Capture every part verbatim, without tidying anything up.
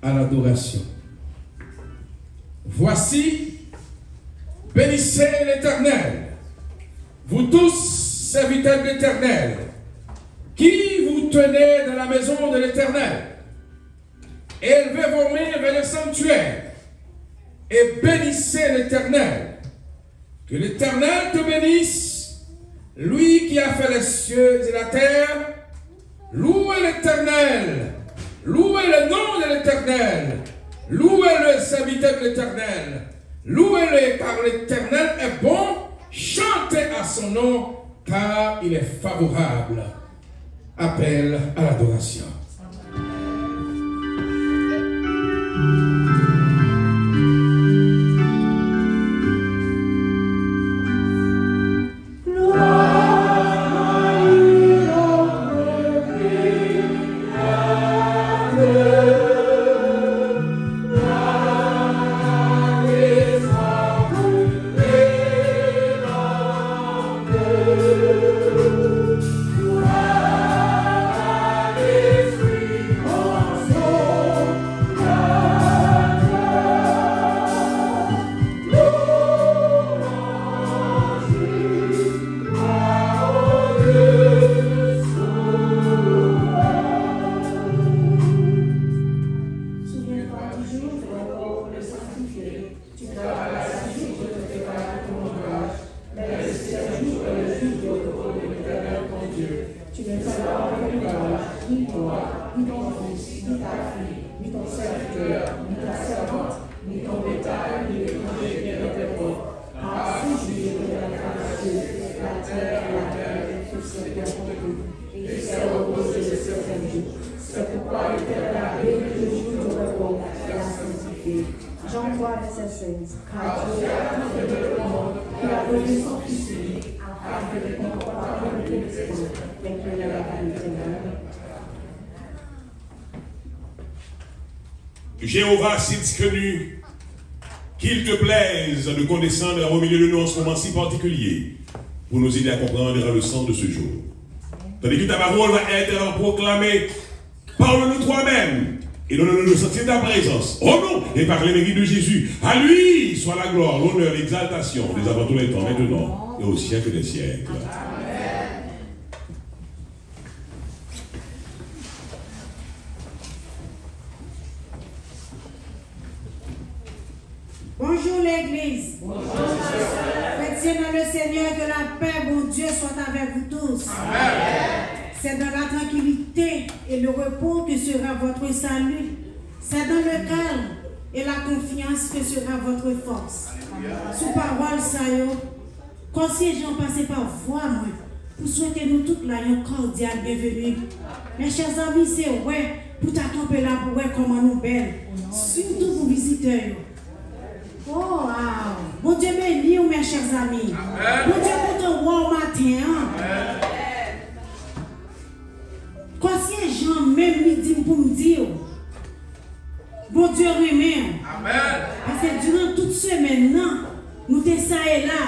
à l'adoration. Voici, bénissez l'Éternel, vous tous, serviteurs de l'Éternel, qui vous tenez dans la maison de l'Éternel. Élevez vos mains vers le sanctuaire et bénissez l'Éternel. Que l'Éternel te bénisse, lui qui a fait les cieux et la terre. Louez l'Éternel, louez le nom de l'Éternel, louez le serviteur de l'Éternel, louez-le car l'Éternel est bon, chantez à son nom car il est favorable. Appel à l'adoration. Souviens-toi du jour où le Seigneur t'a sanctifié. Tu travaillas six jours et tu te prépares pour ton ouvrage. Mais le sixième jour est le jour de repos de l'Éternel ton Dieu. Tu ne feras aucun ouvrage, ni toi, ni ton fils, ni ta fille, ni ton serviteur, ni ta servante, ni ton bétail, ni l'étranger qui est dans tes portes. Car six jours l'Éternel a fait les cieux, la terre et la mer, et tout ce qui est en eux. Et il s'est reposé le septième jour. C'est pourquoi l'Éternel a béni le jour du repos et l'a sanctifié. Jean trois, verset seize. Car Dieu a tant aimé le monde qu'il a donné son Fils unique, afin que quiconque croit en lui ne périsse point, mais qu'il ait la vie éternelle. Jéhovah, si disponible, qu'il te plaise de condescendre au milieu de nous en ce moment si particulier pour nous aider à comprendre le sens de ce jour. Tandis que ta parole va être proclamée, parle-nous toi-même et donne-nous de sentir ta présence. Au nom et par les mérites de Jésus, à lui soit la gloire, l'honneur, l'exaltation, dès avant tous les temps, maintenant et au siècle des siècles. Bonjou legliz. Bonjou sè. Chrétiens dans le Seigneur, que la paix, Bondye, soit avec vous tous. Amen. C'est dans la tranquillité et le repos que sera votre salut. C'est dans le calme et la confiance que sera votre force. Sou pawòl sa yo, Kòsye Jan pase pa vwa mwen pou swete nou tout la yon kòdyal byenveni. Mes chers amis, se wè pou ta kanpe la pou wè kòman nou bèl, sitou pou vizitè yo. Oh, ah, Bondye beni w, mes chers amis. Amen. Bondye kontan wè w maten an. Amen. Kòsye Jan menm li di m pou m di w, Bondye renmen w. Amen. Paske diran tout semèn nan, nou te sa e la,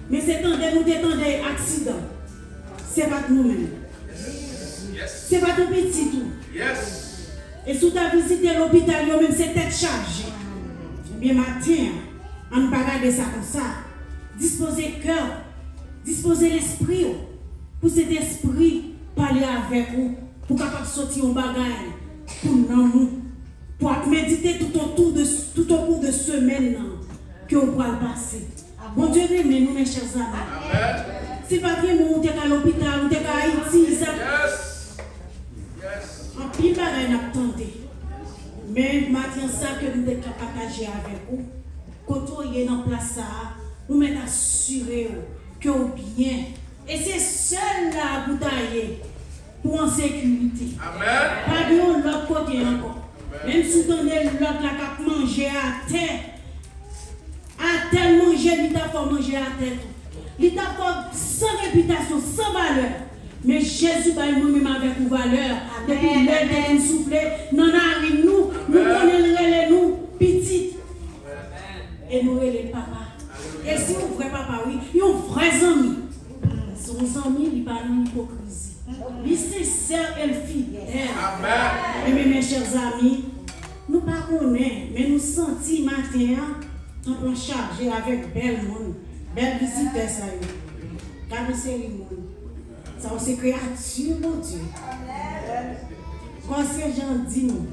men se tande nou te tande aksidan. Se pa t nou menm. Yes. Se pa t yon pitit ou. Yes. E si w ta vizite lopital yo menm, se tèt chaje. Ebyen, maten an, ann pa gade sa konsa. Dispoze kè w, dispoze lespri w, pou Sentespri pale avèk ou, pou kapab soti yon bagay pou nanm ou, pou ap medite tout otou de, tout okou de semèn nan ke w pral pase. Bondye renmen nou, mes chers amis. Amen. Si l pa t renmen w, ou te ka lopital, ou te ka Ayiti, sa. Yes. Yes. Anpil bagay n ap tande. Men maten sa ke nou te ka pataje avèk ou, kote w ye nan plas sa a, nou mèt asire w ke w byen. E se sèl la pou ta ye, pou w an sekirite. Amen. Pa gen yon lòt kote ankò. Amen. Menm si w tande lòt la k ap manje atè, atè l manje, li t ap fè w manje atè tou. Li t ap fè w san repitasyon, san valè. Men Jezi bay mwen menm avèk ou valè. Amen. Depi lè l te fin soufle nan narin nou, nou konnen l rele nou pitit. E nou rele l papa. E se yon vrè papa, wi, yon vrè zanmi. Se yon zanmi, li pa nan ipokrizi. Li sensè e l fidèl. Amen. Ebyen, mes chers amis, nou pa Konnen, men nou santi maten an, tanp lan chaje avèk bèl moun, bèl vizitè sa yo. Gade yon seri moun. Sa yo se kreyati Bondye. Kòm se jan di nou,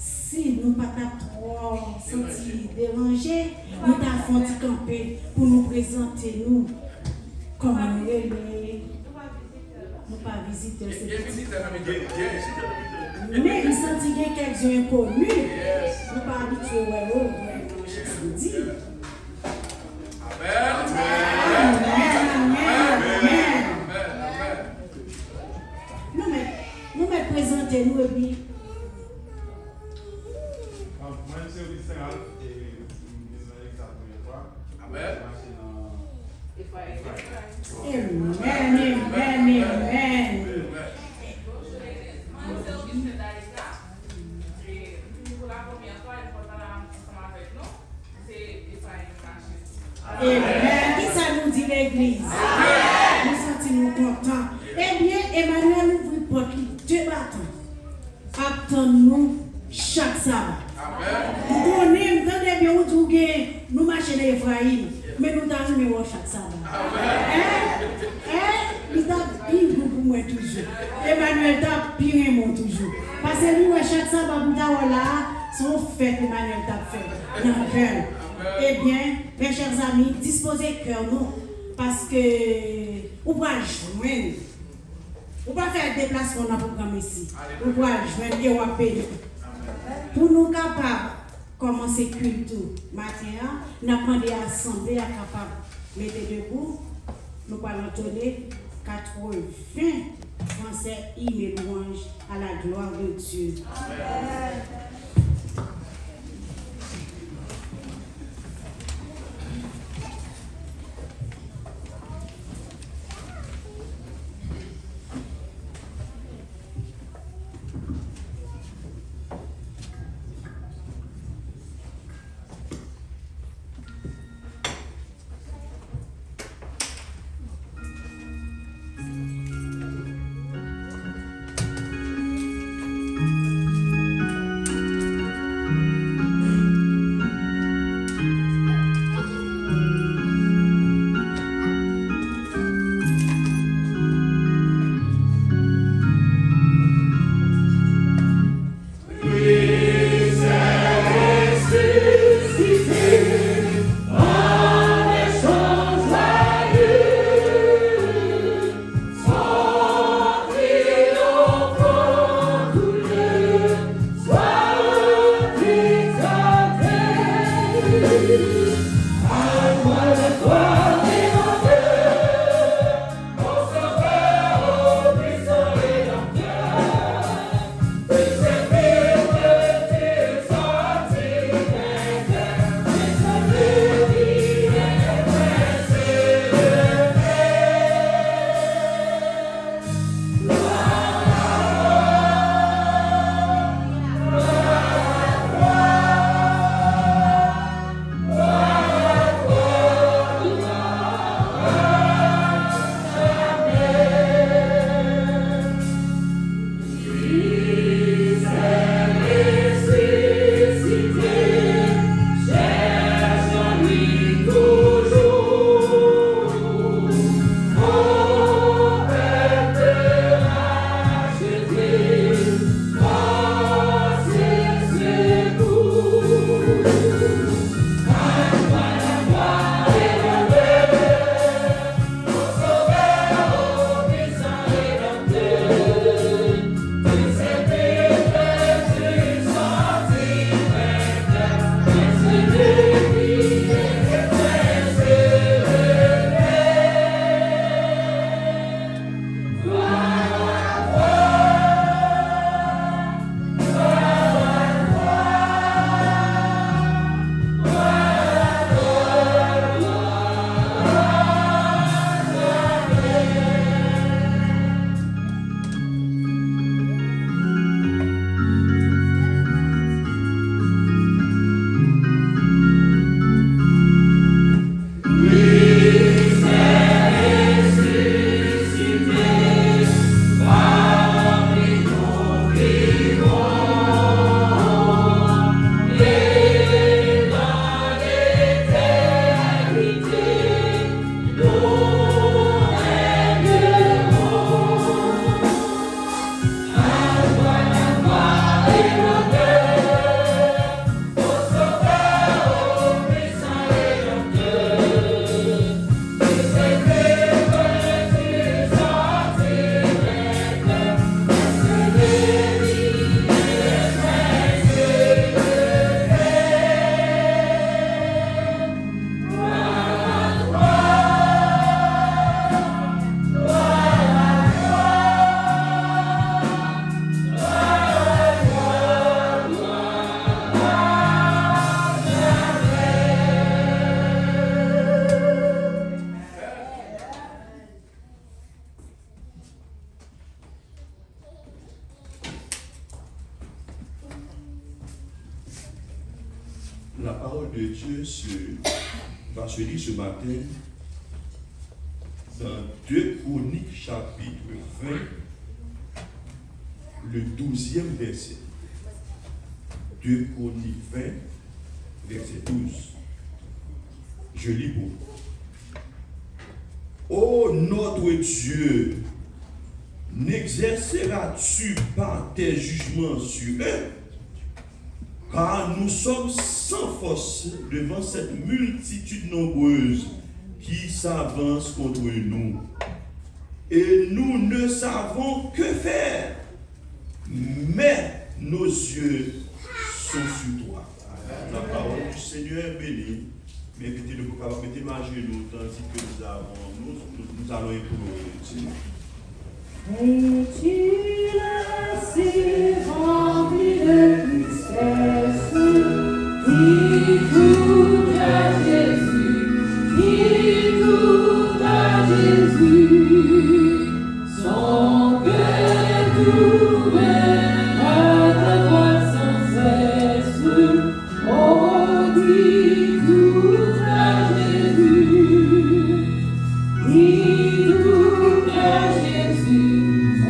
si nou pa t ap twò santi deranje, nou ta fè yon ti kanpe pou nou prezante nou. Kòman nou rele? Nou pa vizitè, se vizitè nan mitan nou. Men m santi gen kèk zon enkoni. Nou pa abitye wè yo vrèman chak samdi. Amèn. Amèn, amèn, amèn. Nou mèt, nou mèt prezante nou epi. Mwen, se Augustin Ralph, e m vin nan legliz la premye fwa. Amèn. Mwen mache nan Efraim. Amèn, amèn, amèn. Bonjou legliz, mwen se Augustin Dalisa. E m vin pou la premye fwa, e m kontan la ansanm avèk nou. Se Efraim mache. Amèn. Kisa nou di legliz? Nou santi nou kontan. Ebyen, Emmanuel ouvri pòt li de batan. Ap tann nou chak saba. Amèn. M konnen, m tande byen ou di w gen, nou mache nan Efrayim, men nou ta renmen wè w chak saba. Amèn. Hein? Hein? Li t ap pi gou pou mwen toujou. Emmanuel t ap pi renmen w toujou. Paske li wè chak saba pou ta wè w la a, se yon fèt Emmanuel t ap fè nan kè l. Ebyen, mes chers amis, dispoze kè nou, paske ou pral jwenn Ou pa fè deplasman nan pwogram isi. Ou pral jwenn e w ap beni. Pou nou kapab kòmanse kilt ou maten an, n ap mande asanble a kapab mete debou. Nou pral antone katreven fransè, hymne louange à la gloire de Dieu. La parole de Dieu se, va se lire ce matin dans deux Chroniques chapitre vingt, le douzième verset. Deux Chroniques vingt, verset douze. Je lis pour vous. Ô notre Dieu, n'exerceras-tu pas tes jugements sur eux? Car nous sommes sans force devant cette multitude nombreuse qui s'avance contre nous, et nous ne savons que faire, mais nos yeux sont sur toi. La parole du Seigneur est bénie. M envite nou pou kapab mete nou ajenou, tandis que nous avons, nous, nous, nous allons implorer le Seigneur. Et il s'est rempli de tristesse, qui trouve à Jésus, qui trouve à Jésus, son cœur trouve à ta voix sans cesse. Oh, qui trouve à Jésus, qui trouve à Jésus,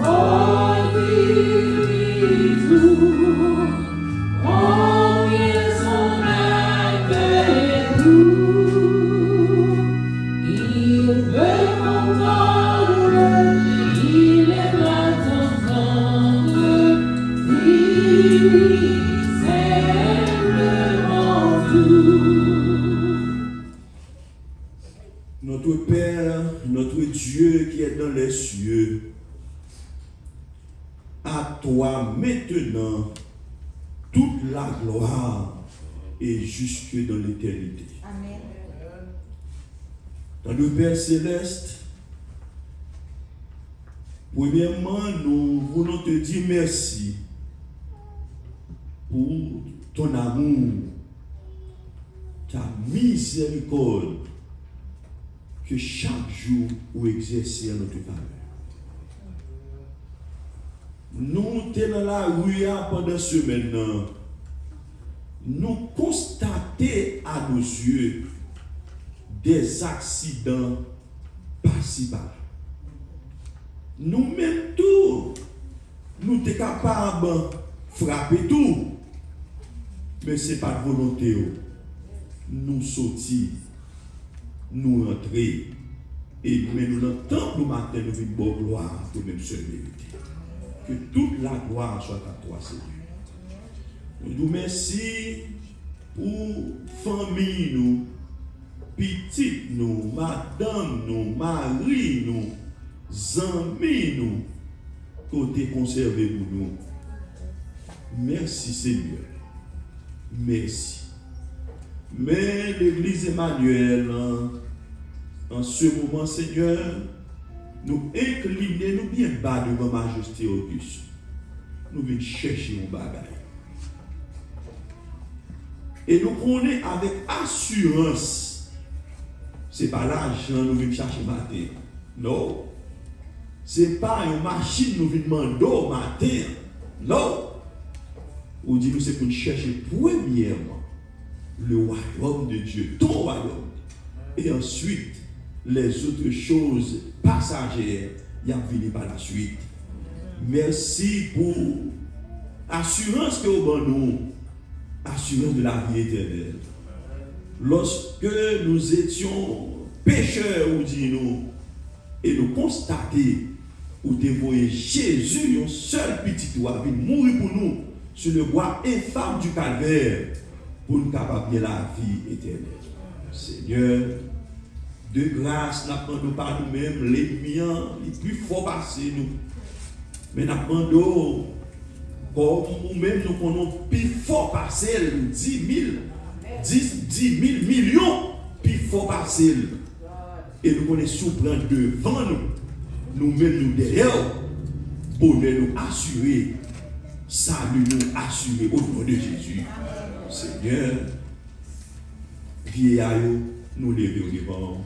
oh, qui lui trouve, combien son acte est doux. Il veut m'entendre, il aime à t'entendre, dis-lui simplement tout. Notre Père, notre Dieu qui est dans les cieux, à toi maintenant toute la gloire et jusque dans l'éternité. Amen. Tande, Père Céleste, premièrement, nous voulons te dire merci pour ton amour, ta miséricorde que chaque jour ou exercer en notre faveur. Nou te nan lari a pandan semèn nan. Nou konstate à nos yeux des accidents pasi pala. Nou menm tou, nou te kapab frape tou, men se pa t volonte w. Nou soti, nou rantre, e nou men nou nan tanp ou maten, nou vin ba w glwa ke ou menm sèl merite. Que toute la gloire soit à toi, Seigneur. Nou di w mèsi pou fanmi nou, pitit nou, madanm nou, mari nou, zanmi nou, ke w te konsève pou nou. Mèsi, Senyè. Mèsi. Men legliz Emmanuel, an, an se moman, Senyè, nou enkline nou byen ba devan majeste Ogis. Nou vin chèche yon bagay. E nou konnen avèk asirans, se pa lajan nou vin chache maten an. Non. Se pa yon machin nou vin mande w maten an. Non. Ou di nou se pou n chèche premyèman le royaume de Dieu, ton royaume. Et ensuite, les autres choses passagères, y ap vini pa la suit. Mèsi pou asirans ke w ban nou, asirans de la vie éternelle. Lorsque nous étions pécheurs, ou di nou, e nou konstate ou te voye Jezi, yon sèl pitit ou a, vin mouri pou nou sou le bwa enfam du Kalvè, pou n kapab gen lavi etènèl. Senyè, de gras, n ap mande w pa nou menm, lènmi an, li pi fò pase nou. Men n ap mande w, kòm ou menm nou konnen w pi fò pase l, di mil, dis, di mil milyon pi fò pase l. E nou konnen si w pran devan nou, nou menm nou dèyè w, bonè nou asire, sali nou asire, o non de Jezi. Senyè, vye a yo, nou leve yo devan w.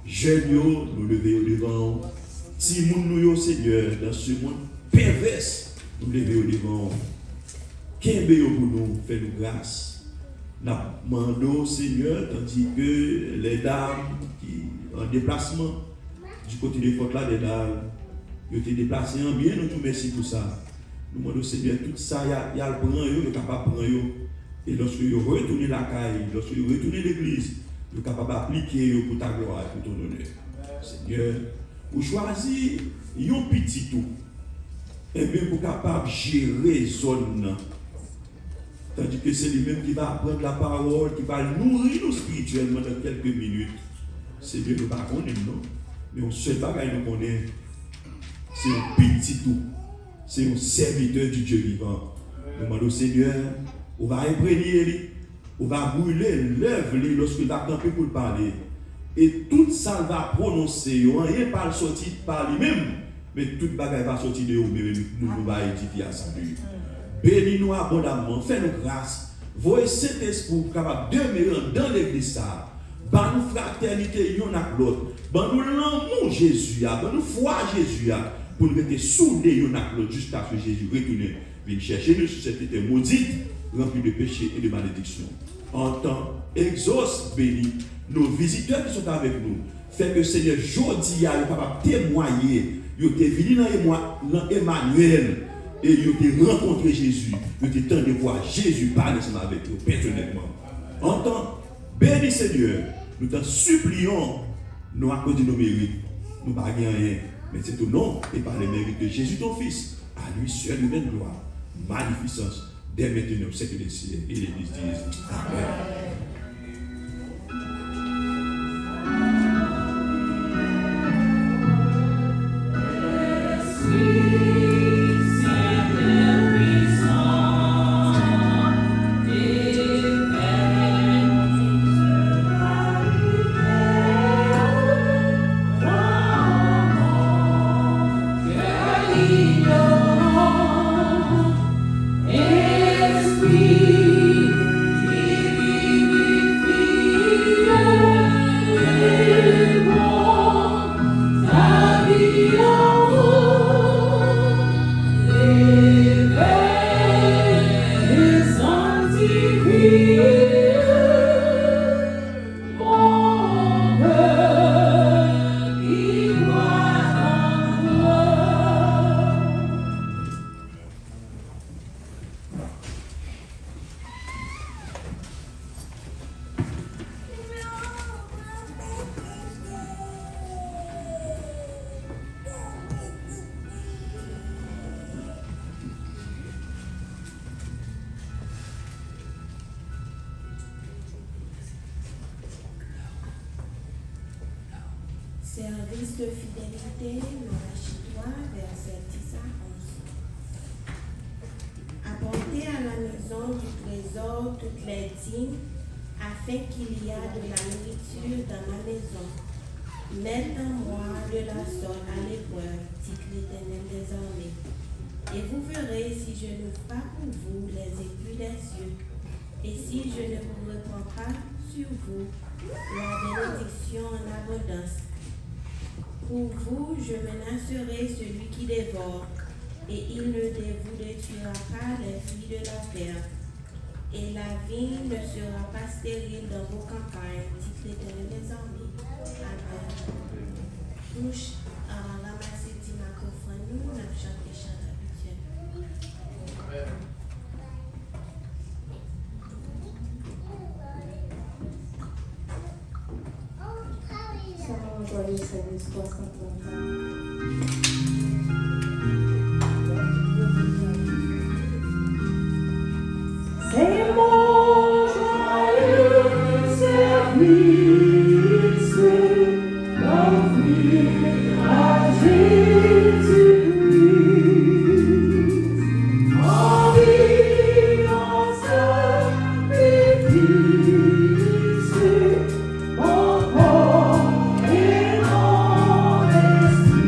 Jèn yo, nou leve yo devan w. Timoun nou yo, Senyè, dans ce monde pervers, nou leve yo devan w. Kenbe yo pou nou, fè nou gras. N ap mande w, Senyè, tandike lèdam ki an deplasman, di kote de fòt la, lèdam, yo te deplase an byen, nou di w mèsi pou sa. Nou mande w, Senyè, tout sa y a, y al pran yo, yo kapab pran yo. E lòske yo retounen lakay, lòske yo retounen legliz, yo kapab aplike yo pou ta glwa e pou ton onè. Senyè, ou chwazi yon pitit ou, enben, pou kapab jere zòn nan. Tandike se li menm ki va aprann lapawòl, ki va nouri nou espirityèlman nan kèlke minit. Senyè, nou pa konnen l non. Men yon sèl bagay nou konnen, se yon pitit ou, se yon sèvitè di Dye vivan. Nou mande w, Senyè, ou va enprenye li, ou va brile lèv li lòske l va kanpe pou l pale. E tout sa l va pwononse yo, anyen pa l sòti pa li menm, men tout bagay va sòti de ou menm, e nou, nou va edifye asanble. Beni nou abondamman, fè nou gras, voye Sentespri w pou kapab demere anndan legliz sa a. Ban nou fratènite yonn ak lòt. Ban nou lanmou Jezi a, ban nou fwa Jezi a, pou n rete soude yonn ak lòt jiskaske Jezi retounen vin chèche nou sou sèt tè modit, ranpli de peche e de malediksyon. Antan, egzòs, beni nos vizitè ki sòt avèk nou. Fè ke, Senyè, jodi a, yo kapab temwaye, yo te vini nan Emwa-, nan Emanyèl, e yo te rankontre Jezi, yo te tande vwa Jezi pale ansanm avèk yo pèsonèlman. Antan, beni, Senyè, nou t'en supplions, non à cause de nos mérites, nou pa gen anyen, men c'est au nom et par le mérite de Jésus, ton Fils, à lui seul revienne gloire, magnificence, dès maintenant, au siècle des siècles. Et l'Église dise, Amen. Service de fidélité, Malachie trois, versets dix à onze. Apportez à la maison du trésor toutes les dîmes, afin qu'il y a de la nourriture dans ma maison. Mettez-moi de la sorte à l'épreuve, dit l'Éternel des armées, et vous verrez si je n'ouvre pas pour vous les écluses des cieux, et si je ne vous répands pas sur vous la bénédiction en abondance. Pour vous, je menacerai celui qui dévore, et il ne vous détruira pas les fruits de la terre. Et la vigne ne sera pas stérile dans vos campagnes, dit l'Éternel des armées. Amen. Nou ch-, a, ranmase ti mak ofrann nou, n ap chante chan dabityèl. Sa nou anplwaye sèvis twa san trant la. C'est mon joyeux service d'offrir à Jésus-Christ. En vivant sacrifice, mon corps et mon esprit.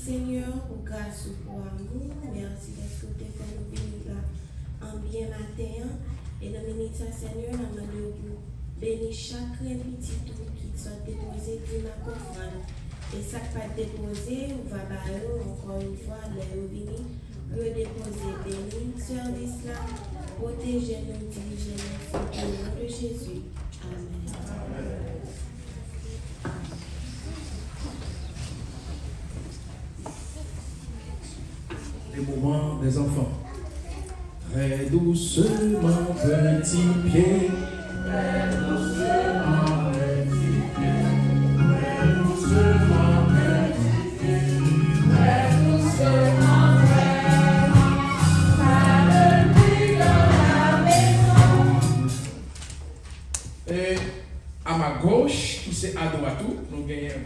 Senyè, pou gras ou, pou amou w. Mèsi dèske w te fè nou vini la an byen maten an. E nan minit sa, Senyè, n ap mande w pou beni chak grenn pitit ou ki sot depoze dim ak ofrann. E sa k pa t depoze, ou va ba yo ankò yon fwa lè yo vini. Yo depoze, beni sèvis la, pwoteje nou, dirije nou, o non de Jezi. Amèn. Les moments des enfants. Très doucement, petit pied. Très doucement, petit pied. Très doucement, petit pied. E a ma goch, ki se adwat ou, nou genyen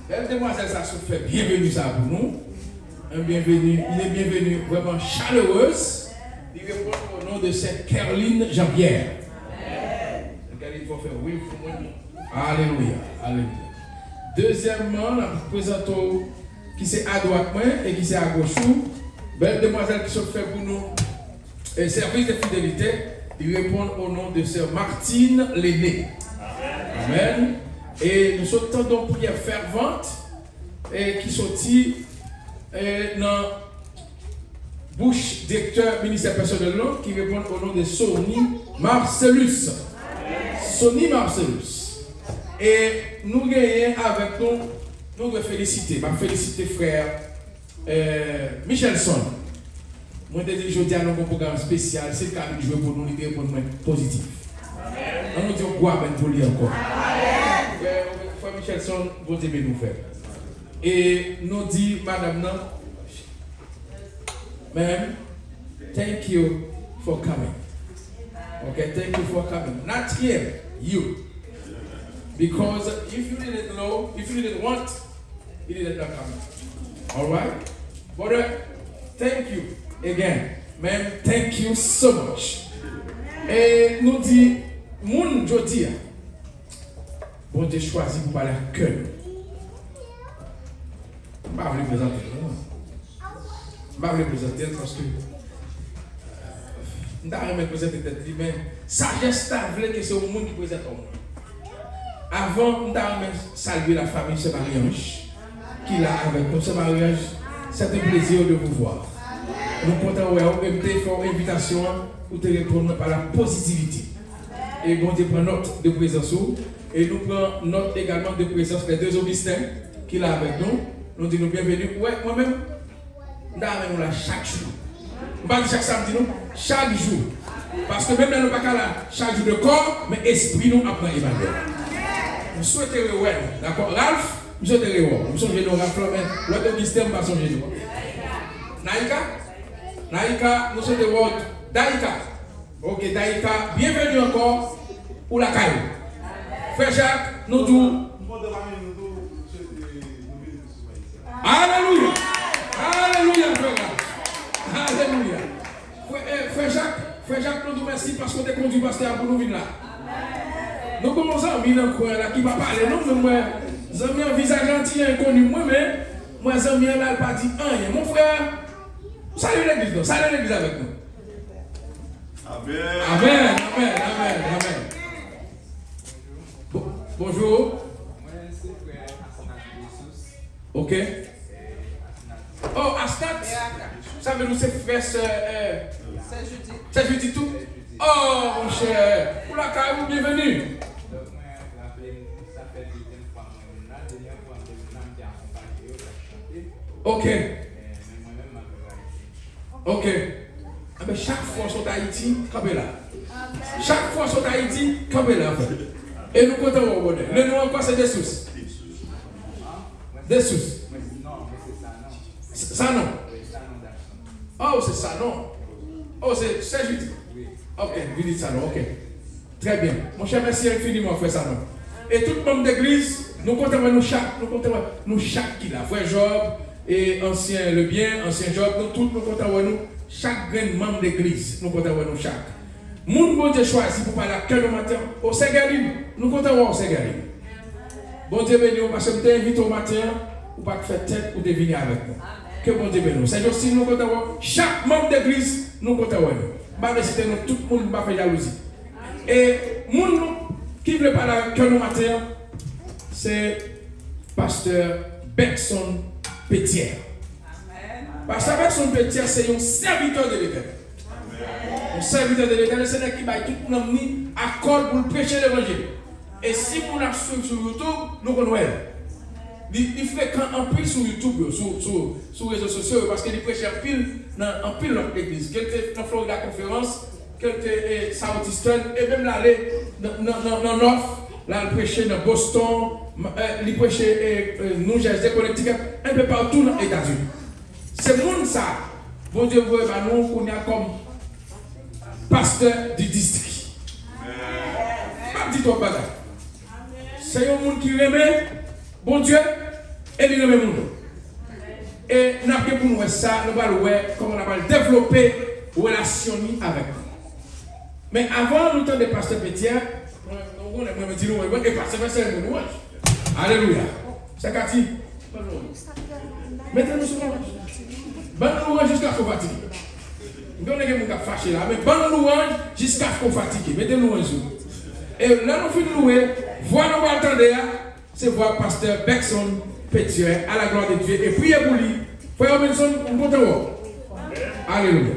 bèl demwazèl sa sot fè byenveni sa pou nou. Un bienvenu, il est bienvenu vraiment chaleureuse. Li reponn o non de sè Kerline Jean-Pierre. Kerline, fò fè wi pou mwen. Alelouya, alelouya. Dezyèmman, n ap prezante w ki se adwat mwen e ki se agoch ou. Bèl demwazèl ki sot fè pou nou e sèvis de fidelite, li reponn o non de sè Martine Lene. Amèn. E nou sot tande yon priyè fèvant e ki soti e nan bouch direktè ministè pèsonèl nou ki reponn o non de Sony Marcelus. Sony Marcelus. E nou genyen avèk nou, nou dwe felisite, m ap felisite frè eh, Michelson. Mwen te di jodi a nou gon pwogram espesyal, se l ka vin jwe pou nou, li te reponn mwen pozitif. An nou di yon gwo amèn pou li ankò. Frè, frè Michelson, Bondye beni w, frè. E nou di madanm nan, ma'am, thank you for coming. Ok, thank you for coming. Not here, you. Because if you didn't know, if you didn't want, He didn't come. Alright? Brother, thank you again. Ma'am, thank you so much. E nou di, moun jodi a, Bondye chwazi pou pale ak kè nou. M pa vle prezante l, non. M pa vle prezante l paske m ta renmen prezante tèt li, men sajès ta vle ke se yon moun ki prezante w mwen. Avan, m ta renmen salye lafanmi Sè Marie-Ange ki la avèk nou. Sè Marie-Ange, c'est un plaisir de vous voir. Nou kontan wè w, e m te fè w envitasyon an, ou te reponn mwen pa la pozitivite. E Bondye pran nòt de prezans ou, e nou pran nòt egalman de prezans les deux Augustin ki la avèk nou. Nou di nou byenveni. Ou wè, mwen menm, m ta renmen nou la chak jou. M pa di chak samdi non, chak jou. Paske menm lè nou pa ka la chak jou de kò, men espri nou ap nan Emanyèl. M swete rewè nou, dakò? Ralph, m swete rewè w. M sonje non Ralph lan, men lòt Augustin, m pa sonje non. Naïka? Naïka, nou swete wè w tou. Daïka. Ok, Daïka, byenveni ankò. Ou lakay ou. Frè Jak, nou di w. Alelouya! Alelouya, frè Jak! Alelouya! Frè, eh, frè Jak, frè Jak, nou di w mèsi paske w te kondui pastè a pou nou vin la. Nou gen yon zanmi nan kwen an la ki pa pale non, men mwen, zanmi an vizaj lan ti enkoni mwen, men mwen zanmi an la, l pa di anyen. Mon frè, salye legliz non, salye legliz avèk nou. Amèn. Amèn, amèn, amèn, amèn. Bon, bonjou. Mwen se frè Asnat Desous. Ok. Oh, Asnat. Sa vle di se frè sè, eh, sè Judith. Sè Judith tou? Oh, monchè. Ou lakay ou, byenveni. Donk, mwen raple m, sa fè dezyèm fwa mwen vin la. Dènyè fwa mwen te vin la, m te akonpaye yo, t ap chante. Ok. Men, men mwen menm, m ap viv Ayiti. Ok. Enben, chak fwa w sot Ayiti, kanpe la. Chak fwa w sot Ayiti, kanpe la, frè. E nou kontan wè w, brother. Le non ankò se Desous. Desous. S-, Sanon. Oh, se Sanon. Oh, se, se Judith. Ok, Judith Sanon, ok. Trè byen. Monchè, mèsi enfiniman, frè Sanon. E tout manm legliz, nou kontan wè nou chak, nou kontan wè nou chak ki la. Frè Job, e ansyen Lebyen, ansyen Job, nou tout nou kontan wè nou. Chak grenn manm legliz, nou kontan wè nou chak. Moun Bondye chwazi pou pale ak kè nou maten an, o sè Gèlin, nou kontan wè w, sè Gèlin. Bondye beni w, paske m te envite w maten an, Ou pa t fè tèt, ou te vini avèk nou. Ke Bondye beni w. Sè Jostin, nou kontan wè w. Chak manm legliz, nou kontan wè nou. M pa vle site non tout moun, m pa fè jalouzi. E moun nou ki vle pale avèk kè nou maten an, se pastè Bergson Petière. Pastè Bergson Petière se yon sèvitè de Letènèl. Yon sèvitè de Letènèl, se nèg ki bay tout nanm ni ak kò l pou l preche levanjil. E si moun ap swiv sou YouTube, nou konn wè l. Li, li frekan anpil sou YouTube yo, sou, sou, sou rezo sosyo yo, paske li preche anpil nan anpil lòt legliz. Ke l te nan Florida Konferans, ke l te e, Southeastern, e menm l ale nan, nan, nan, nan North, l al preche nan Boston, m- e, li preche e, e, New Jersey, Connecticut, enpe patou nan Etazini. Se moun sa, Bondye voye ba nou kounye a kòm pastè di distri. M ap di twòp bagay. Se yon moun ki renmen Bondye e li renmen moun. E n ap gen pou n wè sa, nou pral wè kòman n ap pral devlope relasyon ni avèk li. Men avan nou tande pastè Petière, mwen, mwen, mwen, mwen di louanj, mwen, e pastè, pastè renmen louanj. Alelouya. Sè Kati, mete nou sou louanj. Ban nou louanj jiskaske w fatige. M konnen gen moun k ap fache la, men ban nou louanj jiskaske w fatige. Mete louanj sou. E lè nou fin louwe, vwa nou pral tande a, se vwa pastè Bergson Petière, à la gloire de Dieu, e priye pou li. Frè Robinson, m kontan wè w. Alelouya.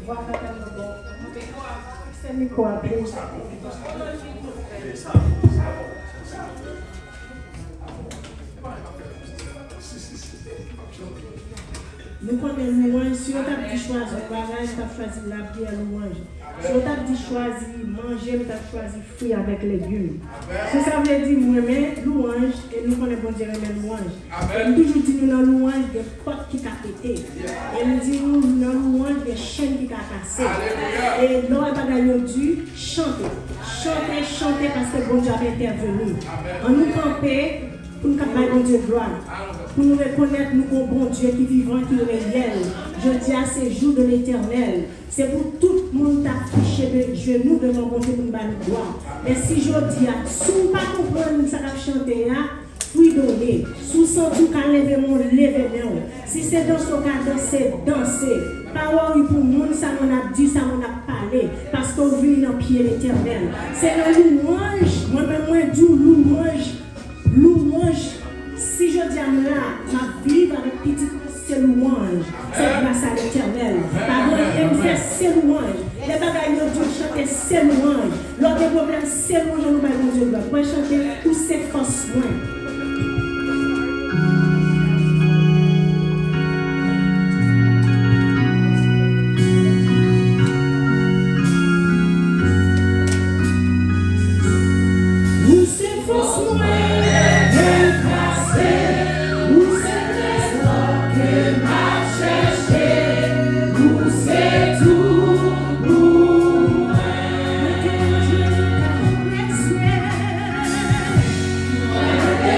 Vwa pa tèlman bon. Se mikwo a pye. Nou konnen louanj, si yo t ap di chwazi yon bagay, m t ap chwazi lapriyè louanj. Si yo t ap di chwazi manje, m t ap chwazi fwi avèk legim. So, sa vle di, m renmen louanj, e nou konnen Bondye renmen louanj. E m toujou di nou, nan louanj, gen pòt ki ka pete. E m di nou, nan louanj, gen chenn ki ka kase. E lè w wè bagay yo di, chante. Chante, chante, paske Bondye ap entèveni. Ann nou kanpe pou n ka bay Bondye glwa. Pou nou rekonèt nou gon Bondye ki vivan, ki reyèl. Jodi a, se jou de Letènèl. Se pou tout moun ta kouche de jenou devan Bondye pou n ba li glwa. Men si jodi a, si w pa konprann sa k ap chante a, fridone. Si w santi w ka leve men w, leve men w. Si se danse w ka danse, danse. Pa wòri pou moun, sa moun ap di, sa moun ap pale, paske w vini nan pye Letènèl. Se nan louanj, mwen menm mwen di w louanj, louanj. Si jodi a m la, m ap viv avèk pitit mwen, se louanj. Se gras a Letènèl. Pa gen anyen m fè, se louanj. Lè bagay yo di w chante, se louanj. Lè w gen pwoblèm, se louanj an nou bay Bondye glwa. Mwen chante, ou se fòs mwen. Ou se fòs mwen, lè m pase. Ou se trezò ke m ap chèche. Ou se tout pou mwen. Mwen te Bondye ka konplekse. Mwen te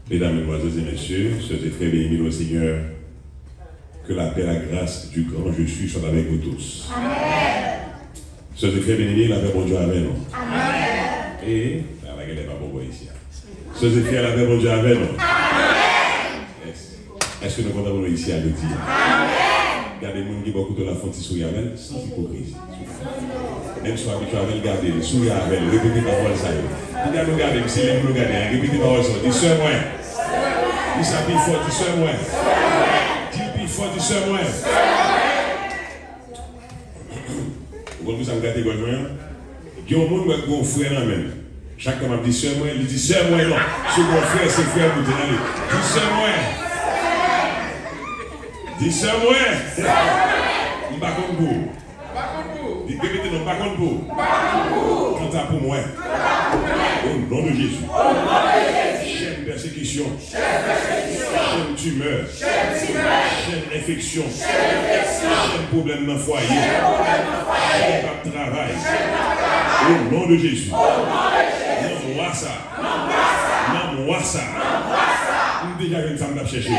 Mesdames, mesdemoiselles et messieurs, sœurs et frères bien-aimés dans le Seigneur, que la paix, la grâce du grand je suis soit avec vous tous. Amen. Sœurs et frères bien-aimés, lapè Bondye avè nou. Amen. E, bagay la genlè pa bon bò isi a. Sœurs et frères, lapè Bondye avè nou. Amen. Èske nou kontan pou nou isi a jodi a? Gade moun ki bò kote w la, fè yon ti souri avè l, san ipokrizi. Menm si w abitye avè l, gade l, souri avè l, repete pawòl sa yo. Pou gade w gade m, se li pou nou gade a, repete pawòl sa yo. Di, sè mwen. Di sa pi fò, di, sè mwen. Di l pi fò, di, sè mwen. Ou konn pou sa m gate gòj mwen an? Gen yon moun mwen gen yon frè nan men l. Chak tan m ap di, sè mwen, li di, sè mwen non. Si w gen yon frè, se frè w pou di l ale. Di, sè mwen. Di, sè mwen. M pa konn pou ou. Di, repete non, m pa konn pou ou. Kanta pou mwen, o non de Jezi, chèn pèsekisyon, chèn timè, chèn enfeksyon, chèn pwoblèm nan fwaye, chèn p ap travay, o non de Jezi. Nan mwa sa, nan mwa sa, m deja jwenn sa m t ap chèche.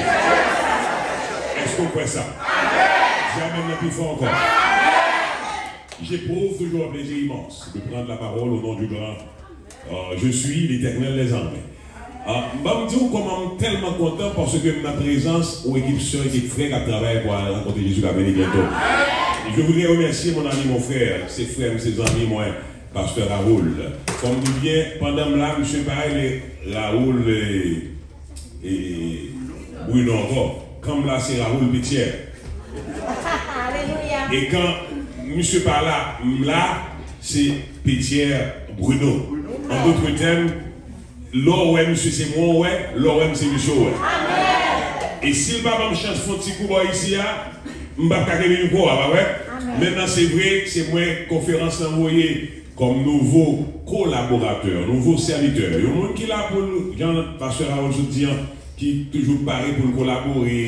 Èske w kwè sa? Di amèn nan pi fò ankò. J'éprouve toujours un plaisir immense de prendre la parole au nom du grand, euh, je suis, l'Éternel des armées. Ah, m ban m di w kòman m tèlman kontan paske m nan prezans yon ekip sè, ekip frè k ap travay pou al rankontre Jezi k ap vini byento. Je voudrais remercier mon ami, mon frère, se frè m, se zanmi mwen, pastè Raoul. Kòm di byen, pandan m la, misye pa rele Raoul, eh, e Bruno ankò. Kan m la, se Raoul Petier. Alelouya. E kan misye pa la, m la, se Petier Bruno. An dòt tèm, lè w wè misye, se mwen w wè, lè w wè m, se misye w wè. Amen. E si l pa ban m chans fè yon ti kou bò isi a, m p ap ka kenbe mikwo a, pa vre? Amen. Mentnan, se vre, se mwen konferans lan voye kòm nouvo kolaboratè, nouvo sèvitè. Yon moun ki la pou l, jan pastè Raoul sot di an, ki toujou pare pou l kolabore.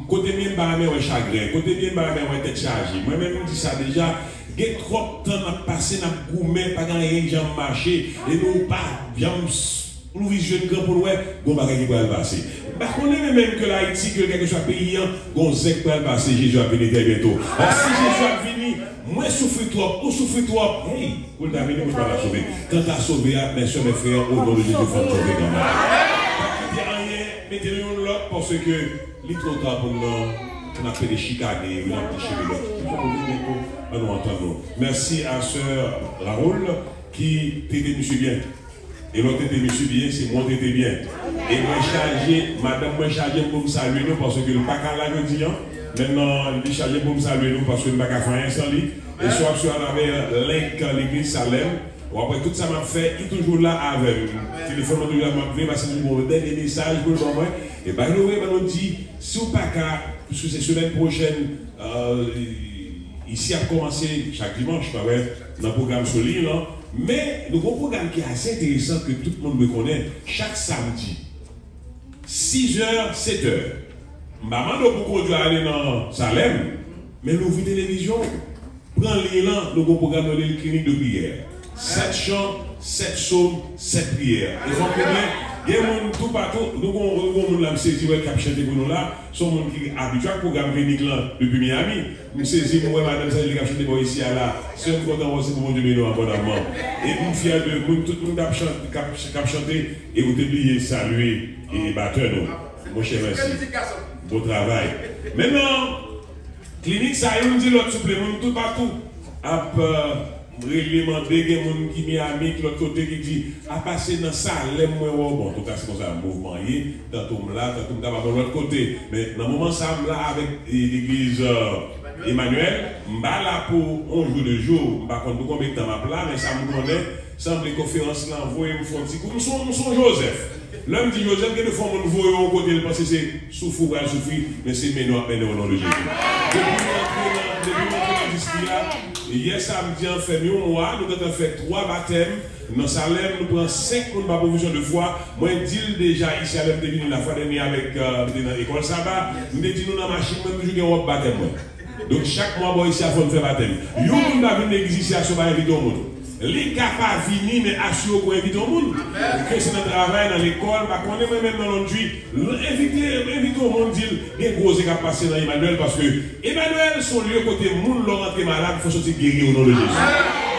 Kote m ye, m pa renmen wè chagren. Kote m ye, m pa renmen wè tèt chaje. Mwen menm, m di sa deja, gen twòp tan n ap pase, n ap goumen, pa gen anyen k janm mache, e nou pa janm s- louvri je n gran pou n wè, gon bagay ki pral pase. M pa konnen, men menm ke l Ayiti, ke kèlkeswa peyi an, gon zèk pral pase, Jezi ap vini trè byento. Paske Jezi ap vini, mwen soufri twòp, ou soufri twòp. Hey, pou l ta vini, pou l pa ta sove. Kanta sove a, mè sè, mè frè, o non de Jezi, fò n sove kanmenm. Pa kite anyen mete nou youn lòt, paske li twò ta pou n, pou n ap pede chikane, youn ap dechire lòt. Ann nou antann nou. Mèsi a sè Raoul ki trete misye byen. E lè w trete misye byen, se mwen w trete byen. E mwen chaje, madanm mwen chaje m pou m salye nou, paske l pa ka la jodi an. Mentnan, li chaje m pou m salye nou, paske m pa ka fè anyen san li. E si w ap swiv atravè link legliz Salem, w ap wè tout sa m ap fè, li toujou la avè m. Telefòn mwen toujou la, m ap veye, paske li gon dènye mesaj pou l ban mwen. E by the way, ban nou di, si w pa ka, paske se semèn pwochèn, euh, isi ap kòmanse chak dimanch, pa vre, nan pwogram Solid lan. Men, nou gon pwogram ki ase enteresan ke tout moun dwe konnen. Chak samdi, sizè, setè, m pa mande w pou kondwi ale nan Salem, men louvri televizyon w. Pran liy lan, nou gon pwogram nou rele l Clinique de Prière. Sèt chan, sèt sòm, sèt priyè. E fò m di byen, gen moun toupatou, nou gon, nou gon moun la m sezi wè k ap chante pou nou la, se yon moun ki abitye ak pwogram Clinique lan depi Miami. M sezi, m wè madanm sa li k ap chante bò isi a la. Sè m kontan wè w, se pou Bondye beni w abondamman. E m fyè de moun, tout moun k ap chante, k ap, k ap chante, e ou te bliye salye e batè nou. Monchè, mèsi. Bon travay. Mentnan, klinik sa youn di lòt, souple, moun toupatou ap, euh, rele, mande, gen moun ki Miami, ki lòt kote, ki di, apa se nan Salem mwen wè w. Bon, antouka, se konsa mouvman ye, tanto m la, tanto m kapab yon lòt kote. Men nan moman sa, m la avèk, e, legliz, euh, Emmanuel. M pa la pou yon jou, de jou, m pa konn pou konbyen tan m ap la, men sa m konnen, sanble konferans lan voye m fè yon ti kou. M se yon, m se yon Jozèf. Lè m di Jozèf, gen de fwa moun voye w yon kote, l panse se soufri w pral soufri, men se mennen w ap mennen w o non de Jezi. Depi m rantre nan, depi m rantre nan distri a, yè samdi an fè m yon mwa, nou gentan fè twa batèm. Nan Salem, nou pran senk moun pa pwofesyon de fwa. Mwen di l deja isi a, lè m te vini la fwa dènye avèk, euh, m te nan ekòl saba, m te di nou nan machin mwen, m toujou gen wòb batèm mwen. Donk, chak mwa bò isi a, fò n fè batèm. Yon moun pa vin legliz isi a, si w pa envite yon moun. Li ka pa vini, men asire w ke w envite yon moun. Ke se nan travay, nan lekòl, pa konnen, mwen menm nan londri, envite, envite yon moun, di l gen gwo koze k ap pase nan Emmanuel, paske Emmanuel se yon lye kote moun, lè w rantre malad, fò soti geri o non de Jezi.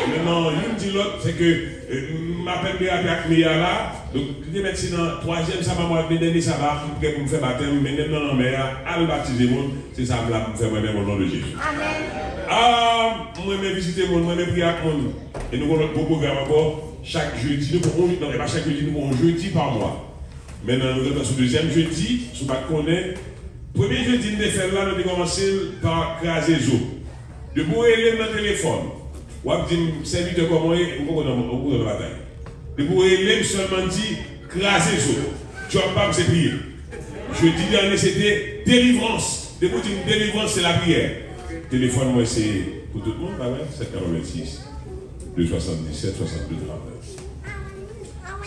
E mentnan, youn di lòt, se ke, e, m apèn derape ak Meya la, donk, li te mèt se nan twazyèm saba mwa, men dènye saba, m prè pou m fè batèm, men lè m nan lanmè a, al batize moun, se sa m la pou m fè mwen menm o non de Jezi. Amèn. Ah, m renmen vizite moun, m renmen priye ak moun. E nou gen lòt gwo pwogram ankò. Chak jedi, nou pran yon, non, e pa chak jedi, nou pran yon jedi pa mwa. Mentnan, nou gentan sou dezyèm jedi, si w pa t konnen. Premye jedi n te fè l la, nou te kòmanse l pa kraze zo. Depi w rele m nan telefòn, w ap di m, "Sèvitè, kòman w ye?" M poko nan, m poko nan batay. Depi w rele m sèlman, m di, "Kraze zo." Djòb pa m se priye. Jedi dènye, se te delivrans. Depi w di m delivrans, se lapriyè. Telefòn mwen, se pou tout moun, pa vre? Sèt katrevensis, de swasanndisèt, swasanndetwa, trannèf.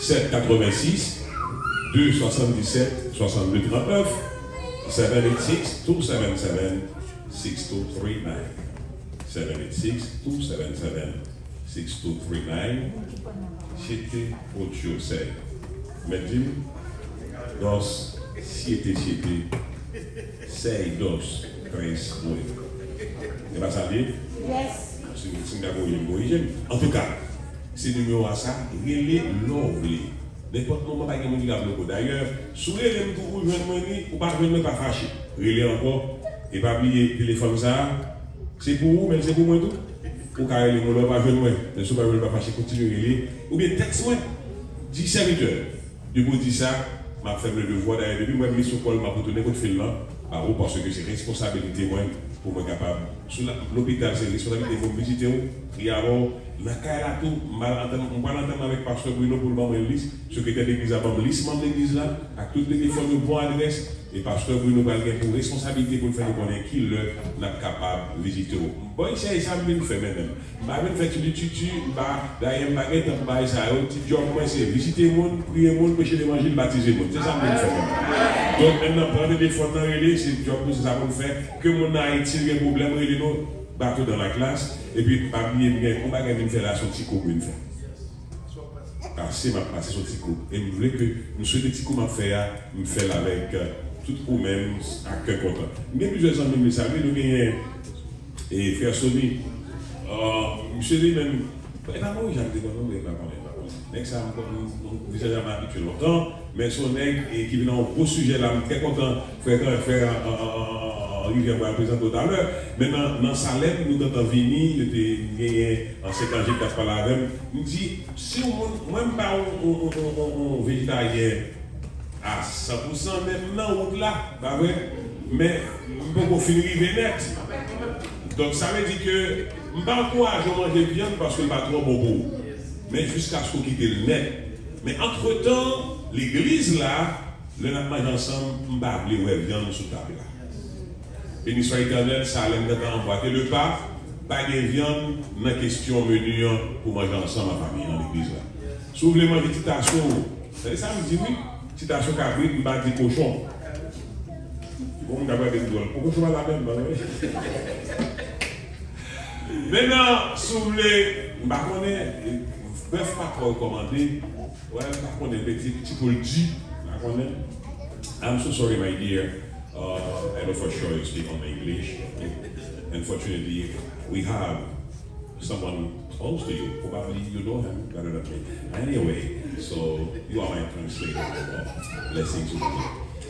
Sèt katrevensis, de swasanndisèt, swasanndetwa, trannèf. Seven eight six, two seven seven, six two three nine. Seven eight six, two seven seven, six two three nine. Siete ocho seis. Mèt di m, dos, siete siete, seis dos tres nueve. E pa sa l ye? Yes. Si, si m ta korije, m korije m. Antouka, se nimewo a sa, rele lè w vle. Nenpòt moman, pa gen moun ki ka bloke w. Dayè, si w rele m tou, ou jwenn mwen ni, ou pa jwenn mwen, pa fache. Rele ankò. E pa bliye, telefòn sa a, se pou ou, men se pou mwen tou. Ou ka rele mwen lè w pa jwenn mwen. Men si w pa jwenn mwen, pa fache, kontinye rele. Oubyen tèks mwen. Di sèvitè. Depi w di sa, m ap fè m le devwa. Dayè, depi m wè m li sou kò l, m ap retounen kot fil lan ba ou, paske se responsabilite mwen pou mwen kapab. Sou la, lopital, se responsabilite pou m vizite w, priye avè w. Nan kay la tou, m pral antann, m pral antann avèk pastè Bruno pou l ban mwen lis, sekretè legliz la ban m lis manm legliz la, ak tout telefòn yo, bon adrès, e pastè Bruno pral gen pou responsabilite pou l fè nou konnen ki lè n ap kapab vizite w. M bon, se sa m vin fè, men menm. M pa vin fè ti lititi, m pa, dayè m pa gen tan pou bagay sa yo. Ti djòb mwen se vizite moun, priye moun, preche levanjil, batize moun. Se sa m vin fè menm. Donk, mentnan, pran telefòn nan, rele, se djòb nou, se sa pou n fè. Ke moun nan Ayiti, l gen pwoblèm, rele nou, bato dans la classe. Epi, pa bliye, m gen yon bagay m vin fè la, se yon ti kou m vin fè. Pase, m ap pase, se yon ti kou. E m vle ke, m swete ti kou m ap fè a, m fè l avèk, euh, tout ou menm, ak kè kontan. M gen plizyè zanmi m, li salye, nou genyen E frè Sony, euh, misye li menm, e pa Moyiz Jacques te konn, non, e pa konnen, e pa konnen. Nèg sa, m, m, m, m deja m abitye lontan, men se yon nèg, e, ki vin nan yon gwo sijè la, m trè kontan, frè, frè, frè, an, an, an, an, an, Rivyè pral prezante w talè. Men nan, nan Salèm, nou gentan vini, yo te genyen ansyen kanjik k ap pale avè m. M di, si yon moun, mwen m pa yon, yon, yon, yon, yon, yon vejetaryen, a san pou san, men m nan wout la, pa vre? Men m poko fin rive nèt. Donk, sa vle di ke m pa ankouraje w manje vyann paske l pa twò bon pou ou. Men jiskaske w kite l nèt. Men antretan, legliz la, lè n ap manje ansanm, m pa vle wè vyann sou tab la. Béni soit l'Éternel, Salèm gentan anbwate lepa, pa gen vyann nan kesyon meni an pou manje ansanm an fanmi an legliz la. Si w vle manje ti tasyon, tande sa m di wi, ti tasyon kabrit, m pa di kochon. Bon, moun ta gade m dwòl. Bon, kochon pa ladan, pa vre? Mentnan, si w vle, m pa konnen, bèf pa twò rekòmande, wè, m pa konnen, men ti, ti poul di, m pa konnen. I'm so sorry, my dear. Uh, I know for sure you speak only English. Unfortunately, we have someone close to you. Probably you know him better than me. Anyway, so you are my translator. Blessings to you.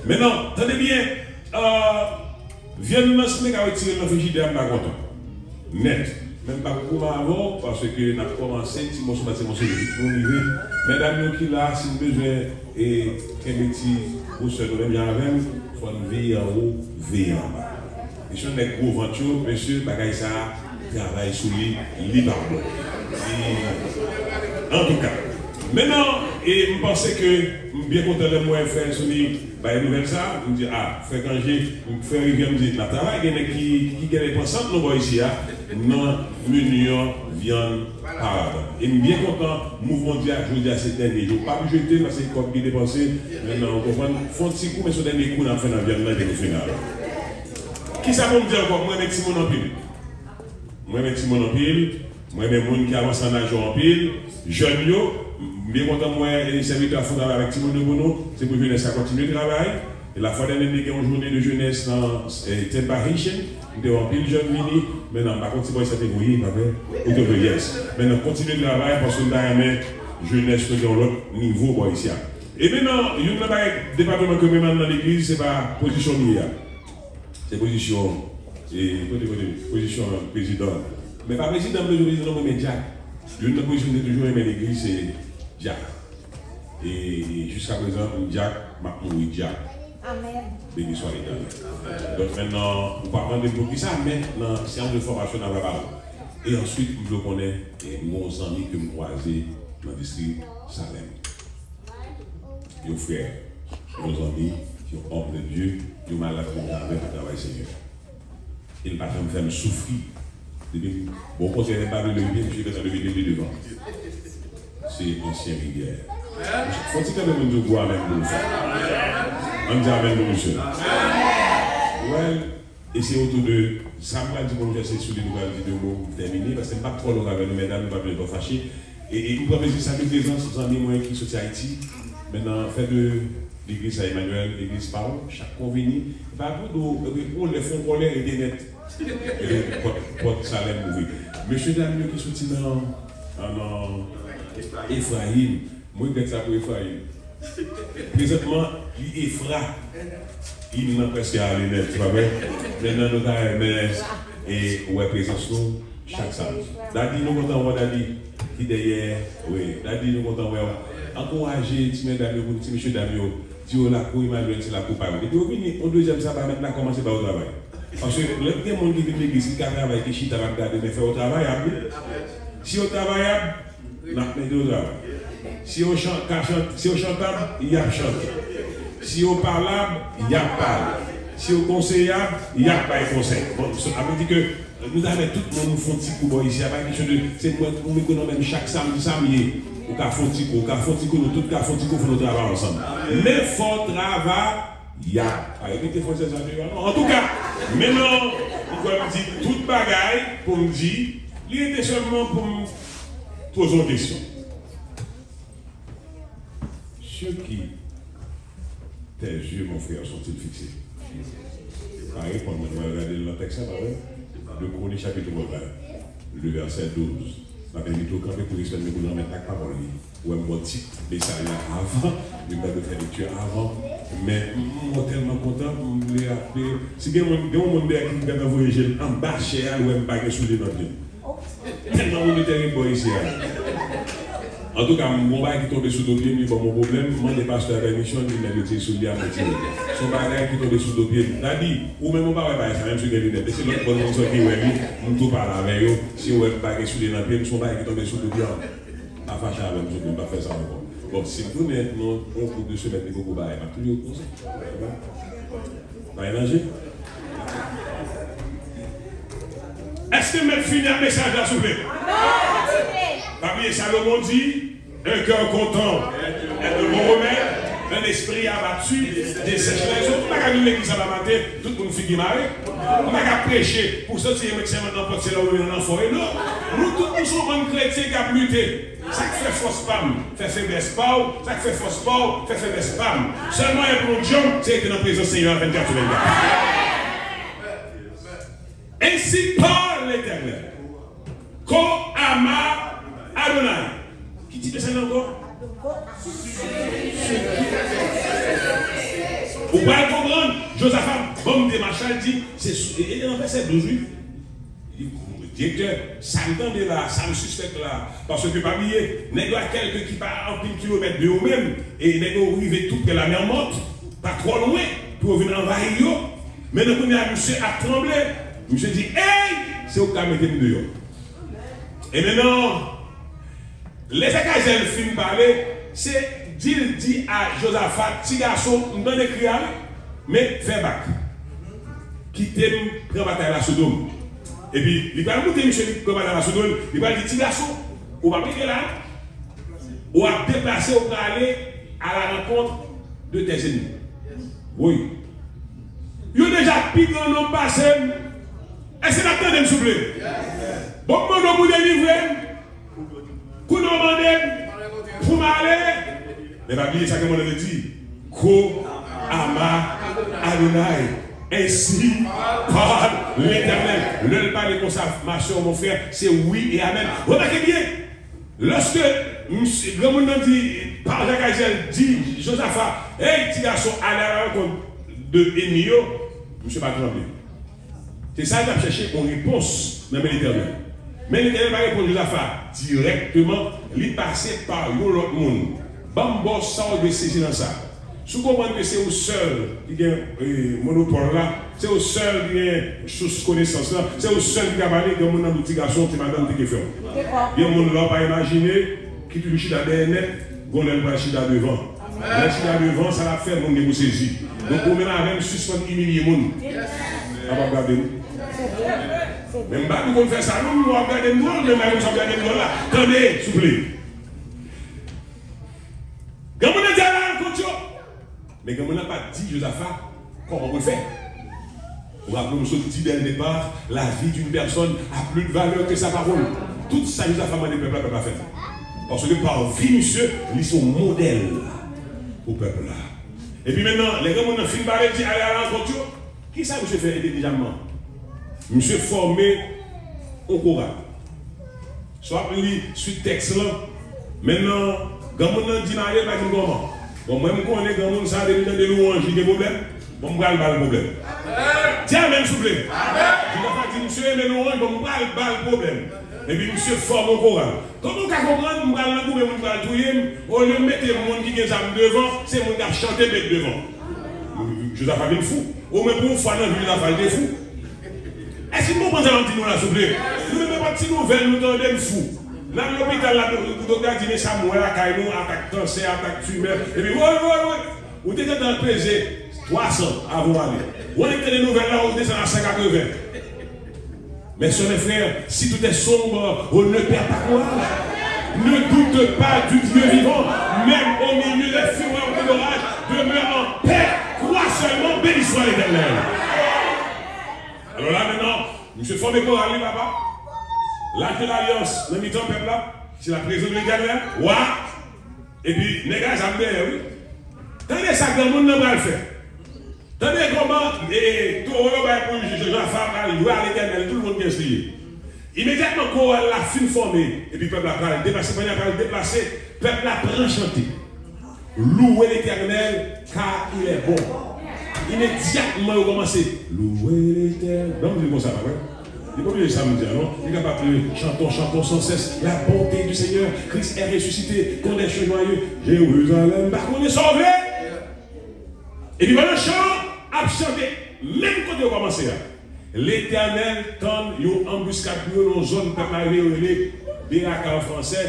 Mentnan, tande byen. Uh, vyann nan, si m te ka retire l nan frijidè a, m ta kontan. Nèt. Men m p ap goumen avè w, paske n ap kòmanse ti mòso pa ti mòso vit nou rive. Medam yo ki la, si n bezwen, e, kenbe ti gwosè nou menm jan avè m, fò n veye anwo, veye anba. E si yon nèg gwo vant yo, mesye, bagay sa a, travay sou li, li pa bon. E, antouka, mentnan, e, m panse ke m byen kontan lè m wè frè Sony bay nouvèl sa a, m di, a, frè Kanje, frè Rivyè, m di, n ap travay, gen nèg ki, ki genlè pran sant nou bò isi a, nan meni an, vyann pa ladan. E m byen kontan, mouvman di a, jodi a se dènye jou. Pa pou jete, paske kòb ki depanse, mentnan, ou konprann, fè yon ti kou, men se yon dènye kou n ap fè nan vyann nan, epi nou fini avè l. Kisa pou m di ankò? M renmen timoun anpil. M renmen timoun anpil. Mwen renmen moun ki avanse an laj yo anpil, jèn yo. M byen kontan m wè, e, sèvitè a fè yon travay avèk timoun yo pou nou. Se pou jenès la kontinye travay. E lafwa dènye, te gen yon jounen de jenès nan, e, Tampa Haitian. M te wè anpil jèn vini. Men nan, m pa konn si bò isi a te voye, pa vre? Ou te voye, yes. Men nan, kontinye travay, paske m ta renmen jenès nou gen yon lòt nivo bò isi a. E men nan, youn nan bagay, depatman ke m renmen nan legliz, se pa pozisyon m ye a. Se pozisyon, e, kote, kote, pozisyon prezidan. Men pa prezidan, m toujou prezidan, mwen, men dyak. Youn nan pozisyon m te toujou renmen legliz, se dyak. E, e jiskaprezan, m dyak, m ap mouri dyak. Amèn. Beni swa Letènèl. Donk, mentnan, ou pa mande m poukisa, men nan seyans de fòmasyon, n a va pale. E answit, m vle w konnen, e, m gen yon zanmi ke m kwaze nan distrik Salèm. Yon frè, yon zanmi, yon òm de Dye, yon malad ki gen avè pou travay Senyè. E l pa janm fè m soufri. Depi m, bon, kote m pa vle leve pye, misye gentan leve de pye devan. Se ansyen rivyè. Fò ti kanpe moun di gwo amèn pou misye. Ann di amèn pou misye. Well, e se otou de sa m pral di pou nou fè, se sou li nou pral di de mo, m tèmine, paske m p ap twò long avè nou, medam, nou pa bezwen twò fache. E, e m pran plezi salye prezans zanmi mwen ki soti Ayiti. Mentnan, fè de legliz sa Emmanuel, legliz pa w, chak kou w vini, e pa pou do, epi pou lè fon kòlè, rete nèt. E pòt, pòt Salèm ouvri. Mesye dam yo ki soti nan, nan, nan Efrayim, mwen regrèt sa pou Efrayim. Prezantman, li Efra. Him nan prèske ale nèt, se pa vre? Mentnan nou ta renmen, e, wè prezans nou chak samdi. Dadi, nou kontan wè w, Dadi, ki dèyè. Wi, Dadi, nou kontan wè w. Ankouraje ti medam yo, pou ti mesye dam yo, di yo lakou Emmanuel se lakou pa yo. Depi yo vini, yon dezyèm saba, mèt la kòmanse ba yo travay. Paske lè gen moun ki vin legliz, ki ka travay, ki chita, l ap gade, men fè yo travay, ap di. Si yo travayab, n ap mete yo travay. Si yo chan-, ka chan-, si yo chantab, y ap chante. Si yo palab, y ap pale. Si yo konseyab, y ap bay konsèy. Bon, sa vle di ke nou ta renmen tout moun fè yon ti kou bò isi a, pa kesyon de, se mwen, mwen rekonèt menm chak samdi, sa m ye. Ou ka fè yon ti kou, ou ka fè yon ti kou, nou tout ka fè yon ti kou, fò nou travay ansanm. Men fò travay. Ya, pa repete fransè sa deyò, non. Antouka, mentnan, m kwè m di tout bagay pou m di, li rete sèlman pou m poze yon kesyon. Sur qui tes yeux, mon frère, sont-ils fixés? Pa reponn mwen, nou al gade l nan tèks la, pa vre? De Kwonik chapit twa, le vèsè douz. M ap envite w kanpe pou respè nou pou Lanmèt ak pawòl li. Ou wè m ba w tit mesaj la avan, li m ta dwe fè lekti a avan, men m, m tèlman kontan, m vle aple. Si gen moun, gen yon moun dèyè ki gentan voye je l anba chè a, l wè m pa gen soulye nan pye m. Tèlman moun yo tèribe bò isi a. Antouka, m gon bagay ki tonbe sou do pye m, li ban m yon pwoblèm, m mande pastè a pèmisyon, li di m retire soulye a, m retire. Se yon bagay ki tonbe sou do pye m. Dadi, ou menm ou pa wè bagay sa, menm si w gen linèt. E se lòt bò moun sa ki wè li, m tou pale avè yo, si yo wè m pa gen soulye nan pye m, se yon bagay ki tonbe sou do pye m. Pa fache avè m, souple, m p ap fè sa ankò. Bon, si m tounen nan yon gwoup de semèn, li poko bagay, m ap touye w konsa. Bagay nan je. Èske m mèt fini ak mesaj la, souple? Pa bliye, Salomon di, un cœur content est un bon remède, un esprit abattu dessèche les os. Ou pa ka vin legliz sa pa maten, tout moun figi mare. Ou pa ka preche pou soti yon sèmant nan pòt, se la ou nan fò e non. Nou tout nou se yon bann kretyen k ap lite. Sa k fè fòs pa m, fè feblès pa w, sa k fè fòs pa w, fè feblès pa m. Sèl mwayen pou nou djanm, se rete nan prezans Senyè a vennkat sou vennkat. Ainsi parle l'Éternel. Ko ama Adonai. Ki ti mesaj la ankò? Ou pral konprann, Jozafa, ban m demach la, li di, se sou, e, e, nan vèsè douz, wi. Li di, direktè, sa m tande la, sa m sispèk la, paske pa bliye, nèg yo a kèlke ki pa anpil kilomèt de yo menm, e nèg yo rive tou prè Lamè Mòt, pa twò lwen, pou yo vin anvayi yo. Men nan kounye a, misye ap tranble. Misye di, ey, se ou k ka mete m deyò. E mentnan, lè Zakayè fin pale, se di l di a Jozafa, ti gason, m tande kri a, men fè bak. Kite m pran batay la sou do m. Epi, li pral moute misye, li pran batay la sou do l, li pral di, ti gason, ou p ap rete la, ou ap deplase, ou prale à la rencontre de tes ennemis. Woy. Yo deja pi gran nonb pase m. Èske n ap tande m, souple? Bon, m mande w pou w delivre m. Kounye a w mande m pou m ale. Men pa bliye sa ke mwen te di. Ko ama Adonai. Ainsi parle l'Éternel. Lè l pale konsa, ma sè, mon frè, se wi e amèn. Remake byen, lòske misye, granmoun nan di, pa Jakayèl di Jozafa, hey, ti gason, ale a la rankont de enmi yo, misye pa tranble. Se sa l t ap chèche, yon repons nan men Letènèl. Men Letènèl pa reponn Jozafa dirèkteman, li pase pa yon lòt moun. Ban m ba w sa w dwe sezi nan sa. Si w konprann ke se ou sèl ki gen, eh, monopòl la, se ou sèl ki gen sous konesans lan, se ou sèl ki ka pale, gen moun nan di w, ti gason, ti madanm, te ke fè w. Gen moun la w pa imajine, ki toujou chita dèyè nèt, gon lè l pral chita devan. Lè l chita devan, sa l ap fè, moun gen pou sezi. Donk, ou menm avè m, sispann imilye moun. A p ap gade m. Men m pa tou konn fè sa, non, w ap gade m dwòl, men m pa konn sa w ap gade m dwòl la. Tande, souple. Granmoun nan di ale a rankont yo. Men granmoun nan pa t di Jozafa kòman pou l fè. Ou raple w, m sot di dès le départ, la vie d'une personne a plus de valeur que sa parole. Tout sa Jozafa mande pèp la, pèp la fè l. Paske pa vi misye, li se yon modèl pou pèp la. Epi mentnan, lè granmoun nan fin pale, di ale a rankont yo, kisa misye fè entèlijamman? Misye fòme yon koral. Si w ap li swit tèks lan, mentnan, granmoun nan di m ale, l pa di m kòman. Bon, mwen, m konnen granmoun sa, depi l tande lwanj, li gen pwoblèm. Bon, m pral ba l pwoblèm. Di amèn, souple. Jozafa di, misye renmen lwanj, bon, m pral ba l pwoblèm. Epi misye fòme yon koral. Kòman w ka konprann, m pral nan goumen, moun pral touye m, olye m mete moun ki gen zam devan, se moun k ap chante m met devan. Jozafa vin fou. Omwen pou yon fwa nan vi Jozafa, l te fou. Èske nou konprann sa m ap di nou la, souple? Nou menm nenpòt ti nouvèl nou tande, n fou. N al lopital la, do-, doktè a di, men sa m wè lakay nou, atak kansè, atak timè. Epi, woy, woy, woy, ou te gentan peze twa san avan w ale. Ou annik tande nouvèl la, ou desann a san katreven. Mes sœurs, mes frères, si tout est sombre, ne perds pas courage. Ne doute pas du Dieu vivant. Même au milieu des fureurs de l'orage, demeure en paix. Crois seulement, béni soit l'Éternel. Alò la, mentnan, misye fòme koral li, papa. Lach de lalyans nan mitan pèp la, se la prezans de Letènèl, wa. Epi, nèg la zam dèyè, wi. Tande sa granmoun nan pral fè. Tande kòman, e, towo yo bay pou Jozafa pral jwe a Letènèl, tout moun gen eseye. Imedyatman, koral la fin fòme, epi pèp la pral deplase, pandan pral deplase, pèp la pran chante. Louez l'Éternel, car il est bon. Imedyatman, yo kòmanse, louez l'Éternel. Ban m di l konsa, pa vre? Li pa oblije sa m di a, non. Li kapab, euh, chantons, chantons sans cesse la bonté du Seigneur. Christ est ressuscité, qu'on est joyeux. Jérusalem, pa konnen sa w vle. Epi pandan chan an ap chante, menm kote yo kòmanse a, Letènèl tann yon anbiskad pou yo nan yon zòn pèp la rele, yo rele Beraka an fransè,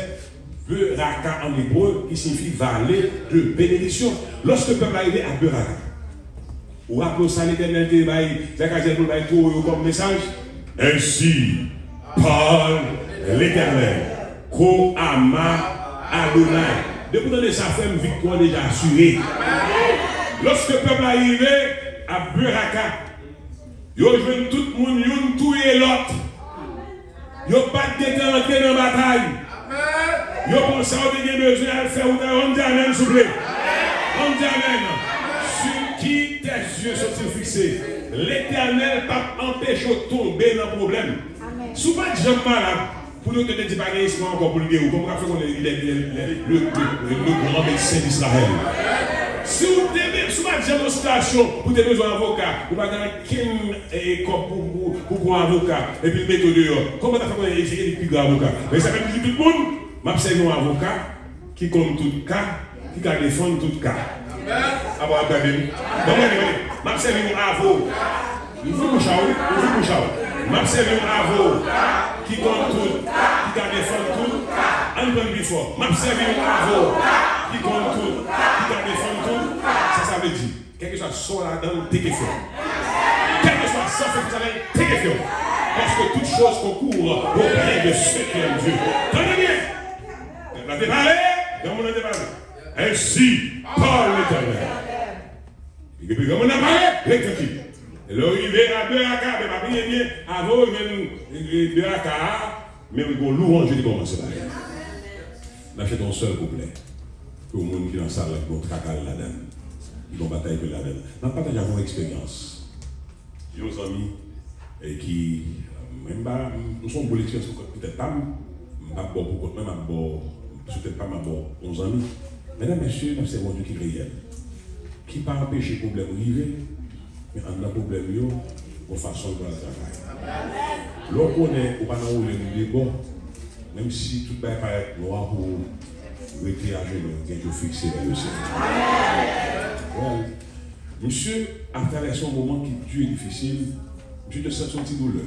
Beraka an ebre, ki siyifi vallée de bénédiction. Lòske pèp la rive a Beraka, ou raple w sa Letènèl te bay Jakayèl pou l bay towo yo kòm mesaj? Ainsi parle l'Éternel, ko ama Adonai. Depi w tande sa, frè m, viktwa deja asire. Lòske pèp la rive a Beraka, yo jwenn tout moun youn touye lòt. Yo pa t gentan antre nan batay. Yo pran sa yo te gen bezwen al fè wout la. Ann di amèn, souple. Ann di amèn. Sur qui tes yeux sont-ils fixés? Letènèl p ap anpeche w tonbe nan pwoblèm. Si w pa t janm malad, pou doktè te di pa gen espwa ankò pou l geri w, kòman w ka fè konnen li lè, lè, lè, le, le, le gran medsen d'Israël? Si w te, si w pa t janm nan sitiyasyon pou te bezwen avoka, ou pa gen ankenn, e, kòb pou, pou, pou pran avoka, epi l mete w deyò, kòman w ta fè konnen e, e li pi gran avoka? Men sa menm di tout moun, m ap sèvi yon avoka ki konn tout ka, ki ka defann tout ka. Apa w ap gade m? Bon, gade, gade. M ap sèvi yon avo. Ouvri bouch a w, wi. Ouvri bouch a w. M ap sèvi yon avo ki konn tout, ki ka defann tout. Ann pran l pi fò. M ap sèvi yon avo ki konn tout, ki ka defann tout. Sa sa vle di? Kèlkeswa sa w ladan l, te ke fè w. Kèlkeswa sa w fè pou sa, te ke fè w. Parce que toutes choses concourent au bien de ceux qui aiment Dieu. Tande byen. Pèp la te pale, granmoun nan te pale. Ainsi parle l'Éternel. Epi granmoun nan pale, ret trankil. E lè w rive a Beraka, men pa bliye byen, avan w jwenn, e, e, Beraka a, Men wi, gon lwanj li kòmanse la. N ap chante yon sèl kouplè. Pou moun ki nan sal la, ki gon traka l ladan l, ki gon batay pou l ladan l. N ap pataje avè w yon eksperyans. Yon zanmi, e ki, mwen, m pa, m, m se yon boul eksperyans pou kont, pou tèt pa m, m p ap ba w pou kont mwen, m ap ba w, sou tèt pa m, m ap ba w yon zanmi. Medam, mesye, n ap sèvi yon Dye ki reyèl, ki pa anpeche pwoblèm rive, men anndan pwoblèm yo, gon fason l pral travay. Lè w konnen ou pa nan woule nou de bò, menm si tout bagay parèt nwa pou ou, rete ajenou, gen je w fikse vè lesyèl. Well, misye ap travèse yon moman ki di e difisil, misye te santi yon ti doulè.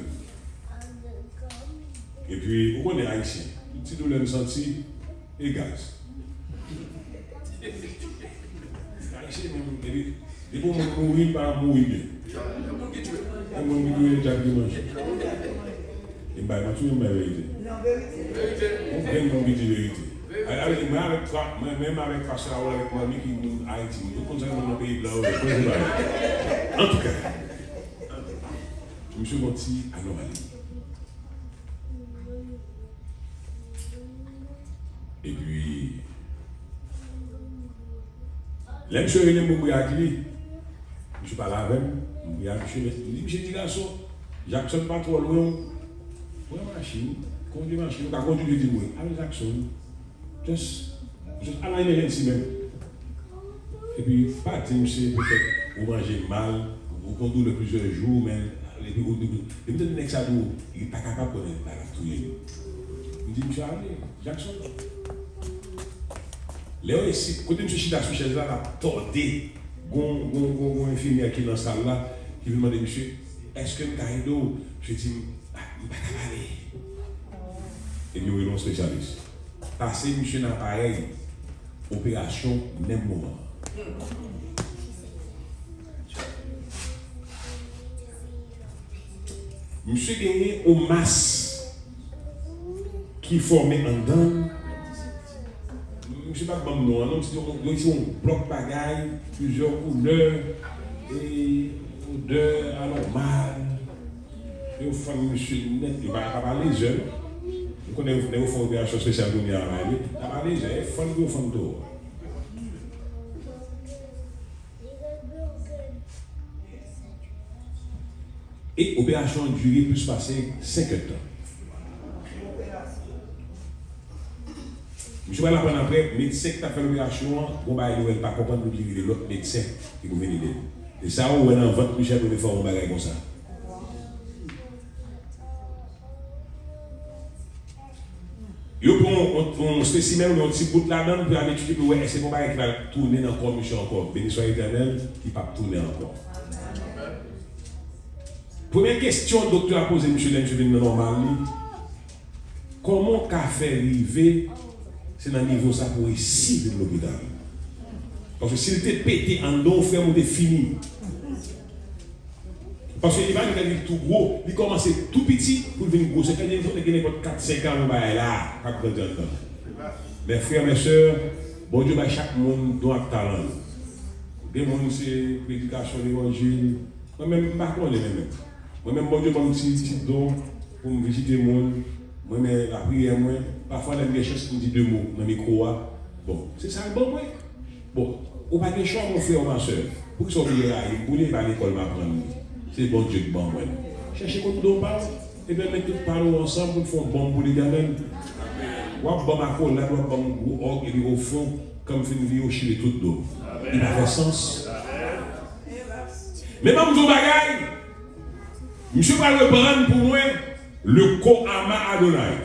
Epi, ou konnen Ayisyen, tout ti doulè m santi, e gaz. Ayisyen menm, depi, depi yon moun mouri, l pa mouri byen. Yon moun ki touye, l djab gen manje. E m bay manti, m bay verite. Yon grenn moun ki di verite. Ale, ale, mwen avèk pa, mwen menm avèk pastè Harold, avèk manmi ki moun Ayiti, nou tout konn sa ki nan peyi blan yo, konn se bagay. Antouka, misye gon ti anòmali. Epi, lè misye rele m pou m priye ak li, misye pale avè m, m priye ak misye, m di, "Misye, ti gason, Jackson pa twò lwen w. Pran machin, kondui machin, ou ka kondui," li di m, "wi, ale Jackson. Just, just al nan emergency menm." Epi, pa di m se petèt ou manje mal, ou gon doulè plizyè jou, men, epi ou, ou, epi tande nèg sa di w, li pa kapab konnen bagay la touye li. M di, "Misye ale, Jackson." Lè yo resi, kote misye chita sou chèz la, l ap tòde. Gon, gon, gon, gon enfimyè ki nan sal la, ki vin mande misye, "Èske m ka ede w?" Misye di, "M, ah, m pa ka pale." Epi yo rele yon espesyalis. Pase misye nan aparèy operasyon menm moman. Misye genyen yon mas ki fòme anndan l. Misye pa t ban m non an, non, misye te yon, yon, yon blòk bagay, plizyè koulè, e odè anòmal. Yo fann misye nèt, yo pa, pa, pa lezè, non. Ou konnen, nèg yo fè operasyon espesyal kounye a, pa lezè, e fann pou yo fann toro a. E operasyon an dire plis pase senk èdtan. Misye pral aprann apre, medsen ki t ap fè l operasyon an, gon bagay li wè l pa konprann, li oblije rele lòt medsen ki pou vin ede l. E sa ou wè nan vant misye a, premye fwa yon bagay konsa. Yo pran yon, yon, yon espesimen, yon ti bout ladan l pou y al etidye, pou wè èske gon bagay ki pral tounen nan kò misye ankò. Beni swa Letènèl, ki p ap tounen ankò. Premye kesyon doktè a poze misye lè misye vin nan nòmal li, kòman w ka fè rive se nan nivo sa pou w resi vin lopital? Paske si l te pete anndan w, frè m, ou te fini. Paske li pa vin gade li tou gwo, li kòmanse tou piti pou l vin gwo. Se fè gen, gen nenpòt kat, senk an, yon bagay la k ap grandi anndan. Mè frè, mè sè, Bondye bay chak moun don ak talan yo. Gen moun se predikasyon levanjil. Mwen menm, m pa konnen, mwen menm. Mwen menm, Bondye ban m ti, ti don pou m vizite moun. Mwen renmen lapriyè mwen. Pafwa, lè m gen chans pou m di de mo nan mikwo a, bon, se sa l ban mwen. Bon, ou pa gen chwa, mon frè, ma sè. Poukisa w oblije rayi m? Pou li, e pa lekòl m aprann li. Se Bondye k ban mwen l. Chèche kot don pa w, epi met tout pa nou ansanm pou n fè yon bonm pou Letènèl. W ap ban m akolad, w ap ban m gwo òg, epi ofon, kan m fin vire, w chire tout do m. Li pa fè sans. Men ban m di w bagay. Misye pral reprann pou mwen le ko ama Adonai.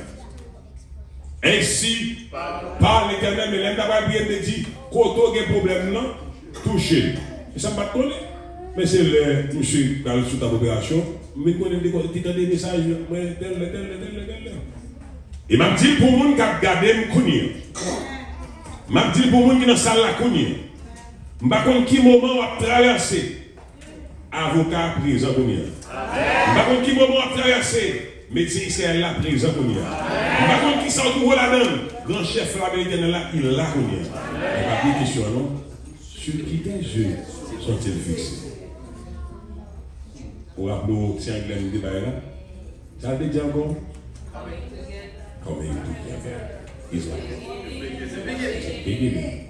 Ensi pale Letènèl, men lè m ta pral priye, m te di, kote w gen pwoblèm nan, touche l. E sa m pa t konnen. Men se lè misye pral sou tab operasyon, m vin konnen m te, te tande mesaj mwen, tèl lè, tèl lè, tèl lè, tèl lè. E m ap di l pou moun k ap gade m kounye a. M ap di l pou moun ki nan sal la kounye a. M pa konn ki moman w ap travèse. Avoka a prezan kounye a. M pa konn ki moman w ap travèse. Medsen Izrayèl la prezan kounye a. M pa konn ki sa w twouve w ladan l. Gran chèf lame Letènèl la, li la kounye a. Men pa bliye kesyon an non. Sur qui tes yeux sont-ils fixés? Ou raple w ti anglè m te bay la? Sa l te di ankò? coming together is like a beginning.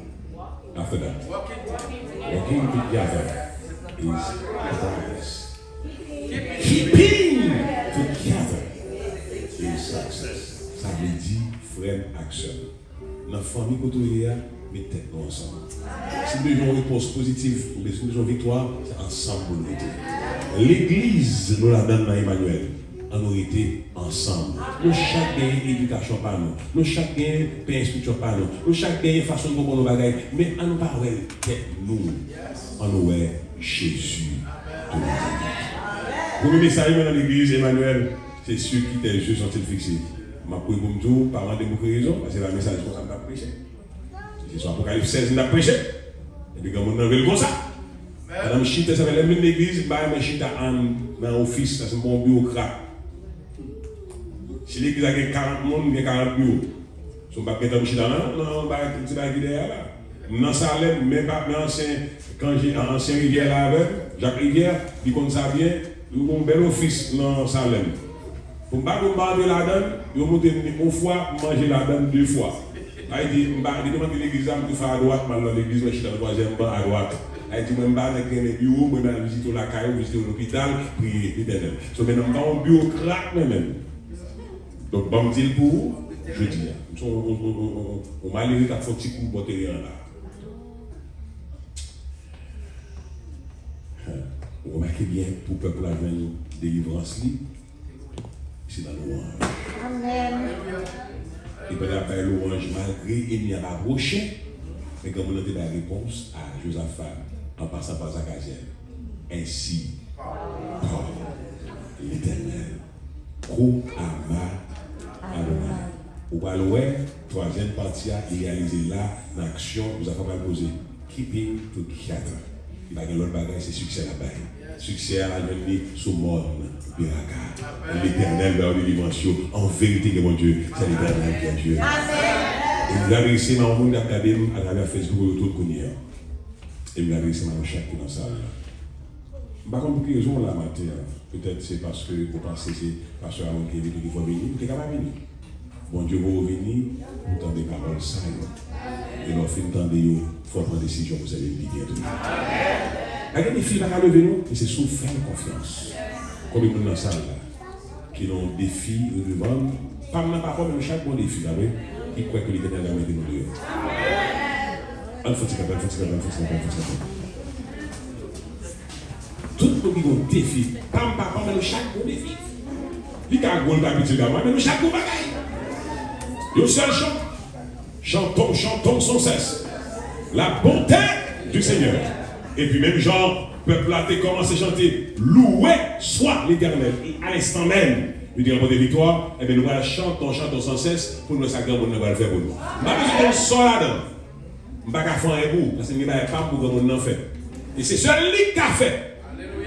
After that, working together is a progress. Keeping together is success. Sa vle di, frè m ak sè m, nan fanmi kote w ye a, met tèt nou ansanm. Si nou bezwen yon repons pozitif, oubyen si nou bezwen viktwa, se ansanm pou nou rete. Legliz, nou ladan l nan Emmanuel. Ann nou rete ansanm. Nou chak genyen edikasyon pa nou. Nou chak genyen pen enstriksyon pa nou. Nou chak genyen fason nou konprann yon bagay. Men ann nou pa wè tèt nou. Ann nou wè Jezi. Premye mesaj mwen nan legliz Emmanuel, se sur qui tes yeux sont-ils fixés. M ap priye pou m di w, pa mande m pou ki rezon, paske se pa mesaj konsa m t ap preche. Se sou Apokalips sèz m t ap preche. Epi granmoun nan vle l konsa. Pandan m chita, sa fè lè m vin legliz, m pa renmen chita ann nan ofis, paske m pa yon biwokrat. Si legliz la gen karant moun, m gen karant biwo. So, m p ap gentan m chita nan, nan, nan bagay, ti bagay ki dèyè a la. M nan Salèm, men pa, men ansyen Kanje, ansyen Rivyè la avè m, Jak Rivyè, li konn sa byen, li gen yon bèl ofis nan Salèm. Pou m pa di w m pa antre ladan l, yo montre m li yon fwa, m manje ladan l de fwa. Sa vle di, m pa, depi m antre legliz la, m tou fè adwat, m al nan legliz, mwen chita nan twazyèm ban adwat. Sa vle di, mwen m pa nèg ki renmen biwo, mwen m al vizite w lakay ou, vizite w lopital, priye Letènèl. So, men m pa yon biwokrat mwen menm. Donk, ban m di l pou ou, jodi a. M se yon, yon, yon, yon, yon, yon malere k ap fè yon ti kou bò teren an la. Ou remake byen, pou pèp la jwenn delivrans li, se nan lwanj. Amèn. E pandan y ap bay lwanj, malgre ènmi a ap apwoche, men granmoun nan te bay repons a Jozafa an pasan pa Zakaryè. Ensi pawòl Letènèl. Ko ama Adonai. Ou pral wè, twazyèm pati a, li reyalize la, nan aksyon, Jozafa pral poze. Keeping together. Li pa gen lòt bagay, se siksè l ap bay. Siksè a, l al jwenn li sou mòn Beraka. Letènèl ba yo delivrans yo. An verite, gen Bondye. Se Letènèl ki Dye. E m adrese m a yon moun k ap gade m atravè Facebook ou YouTube kounye a. E m adrese m a nou chak ki nan sal la. M pa konn pou ki rezon w la maten an. Petèt se paske ou panse se pastè Aaron ki envite w ki fè w vini. Ou te ka pa vini. Bondye voye w vini pou w tande pawòl sa yo. E lè w fin tande yo, fò w pran desizyon pou sèvi l pi byen toujou. Pa gen defi li pa ka leve non, e se si w fè l konfyans. Konbyen moun nan sal la ki nan yon defi, yo devan l? Pa m nan pa fò, men nou chak gen yon defi, pa vre? Ki kwè ke Letènèl va mete nou deyò. Ann fè ti kanpe, ann fè ti kanpe, ann fè ti kanpe, ann fè ti kanpe. Tout moun ki gen yon defi. Pa m pa fò, men nou chak gen yon defi. Li ka gwo, li ka piti, li ka mwayen, men nou chak gen yon bagay. Yon sèl chan. Chantons, chantons sans cesse la bonté du Seigneur. Epi menm jan pèp la te kòmanse chante, Loué soit l'Éternel, e a lenstan menm, yo te ranpòte viktwa, ebyen nou pral chantons, chantons sans cesse pou nou wè sa granmoun nan pral fè pou nou. M pa bezwen konn sa w ladan. M pa ka fè anyen pou ou, paske m gen bagay pa m pou granmoun nan fè. E se sèl li k ka fè.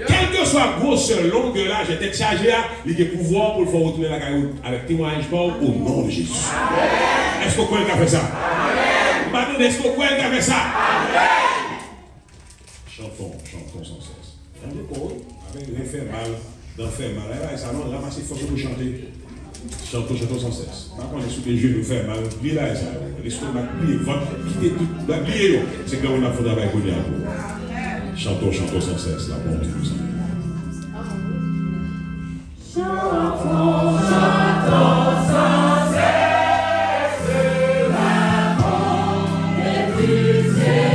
Kèlkeswa gwosè, longè, lajè, tèt chaje a, li gen pouvwa pou l fè w retounen lakay ou avèk temwayaj pa w, o non de Jezi. Èske w kwè l ka fè sa? M pa tande, èske w kwè l ka fè sa? Chantons, chantons sans cesse. Tande kò w, avèk lè fè mal, dan fè mal. Ay, bagay sa non, ranmase fòs ou pou chante. Chantons, chantons sans cesse. M pa konnen si w gen jenou fè mal, bliye bagay sa yo. Lestomak, bliye vant, kite tout, bliye yo. Se granmoun ap fè travay kounye a pou ou. Chantons, chantons sans cesse la bonté du Seigneur. Chantons, chantons sans cesse la bonté du Seigneur.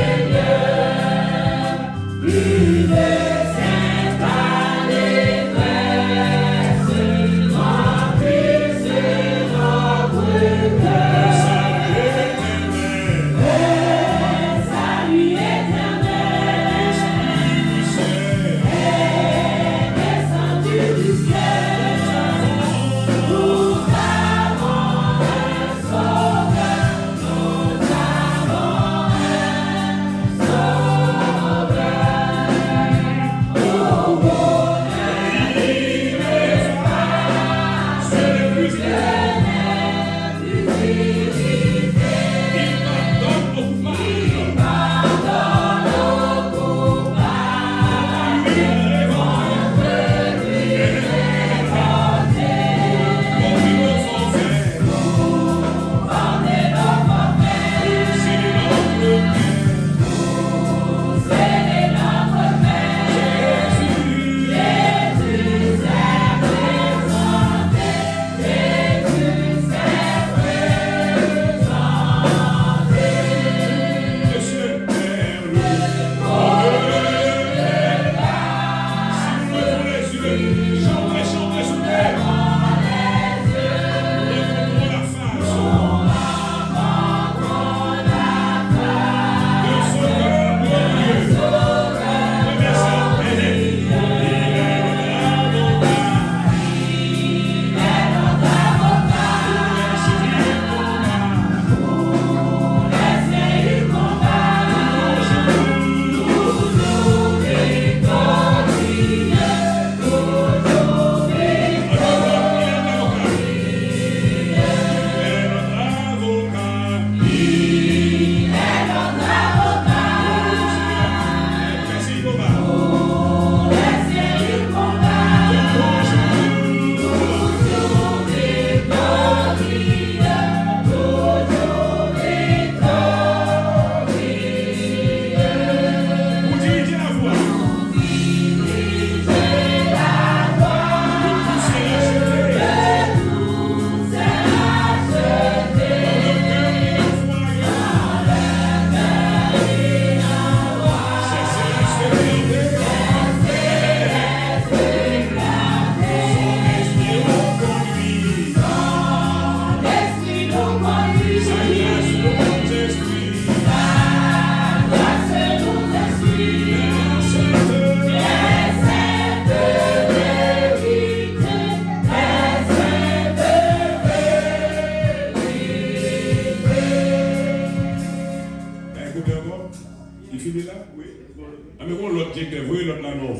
Lòt direktè, voye lòt la non.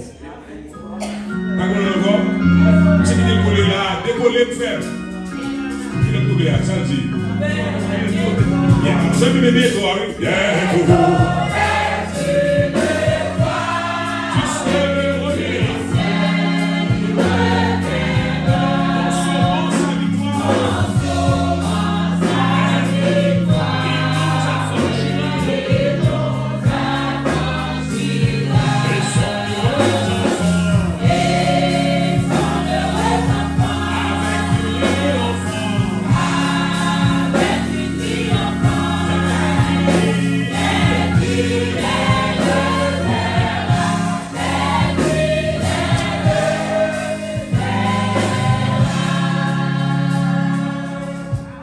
Pa gen lòt ankò? Se kite l kole la, dekole m frè m. Ki lòt kote a? Sa l di? Yeah, zanmi m ede to a wi. Yeah, to. Fiske le revera. On se rend sa viktwa.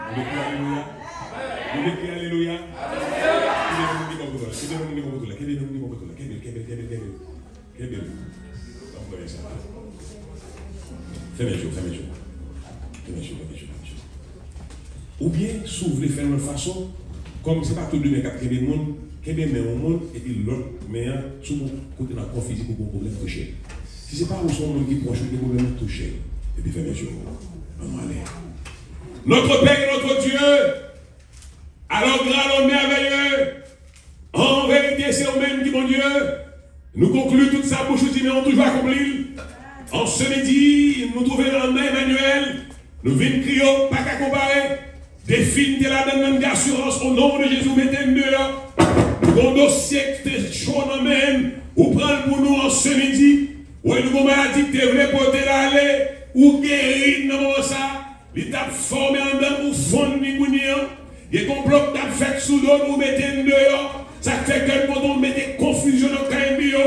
Nou mèt kriye alelouya. Nou mèt kriye alelouya. Kenbe moun ki bò kote w la. Kenbe moun ki bò kote w la. Kenbe moun ki bò kote w la. Kenbe, kenbe, kenbe, kenbe. Kenbe. Ann voye sa. Fèmen je w, fèmen je w. Fèmen je w, fèmen je w, fèmen je w. Oubyen, si w vle fè l yon lòt fason, kòm se pa tout de men k ap kenbe moun, kenbe men yon moun, epi lòt men an, si w kote nan kò fizik ou gen yon pwoblèm, touche l. Si se pa ou, se yon moun ki pwòch ou ki gen pwoblèm nan, touche l. Epi fèmen je w. Ann ale. Notre Père et notre Dieu, alors grand, alors merveilleux, en vérité, c'est au même qui, mon Dieu, nous conclut toute sa bouche, nous dit, mais on toujours accompli. En ce midi, nous trouvons dans Emmanuel, nous venons crier, pas qu'à comparer, définir la même, même assurance au nom de Jésus, mettez-nous dehors. Nous avons un dossier qui était chaud dans même, ou prenez pour nous en ce midi, ou nous avons maladie, te vle pote l ale, ou geri nan moman sa. Li t ap fòme anndan n, ou fonn li kounye an. Gen konplo k t ap fèt sou do n, ou mete n deyò. Sa k fè ke n kontan, ou mete konfizyon nan kay nou yo.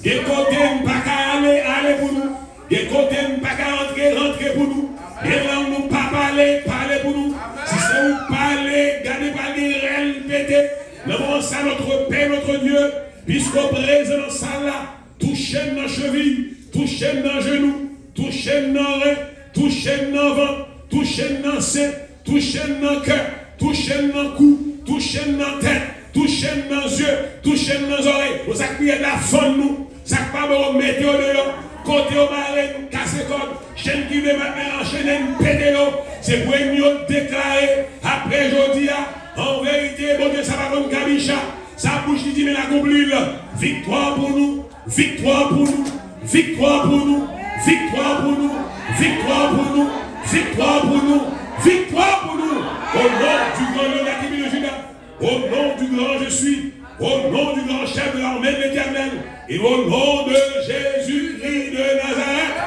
Gen kote n pa ka ale, ale pou nou. Gen kote n pa ka rantre, rantre pou nou. Gen lang nou pa pale, pale pou nou. Si se ou pale, gade pral gen rèl pete. Nan moman sa, notre Père, notre Dieu, puisque w prezan nan sal la, touche m nan cheviy, touche m nan jenou, touche m nan ren, touche m nan vant, touche m nan sen, touche m nan kè, touche m nan kou, touche m nan tèt, touche m nan zye, touche m nan zòrèy. Bon, sa k pi rèd la, fann nou. Sa k pa bon yo, mete yo deyò. Kote yo mare n, kase kòd. Chenn ki vle met men anchene n, pete yo. Se pou ènmi yo deklare, apre jodi a, an verite, Bondye sa pa konn kabicha. Sa bouch li di, men l akonpli l. Viktwa pou nou. Viktwa pou nou, viktwa pou nou, viktwa pou nou, viktwa pou nou, viktwa pou nou, viktwa pou nou. Au nom du grand lion de la tribu de Juda, au nom du grand je suis, au nom du grand chef de l'armée de l'Éternel, et au nom de Jésus-Christ de Nazareth,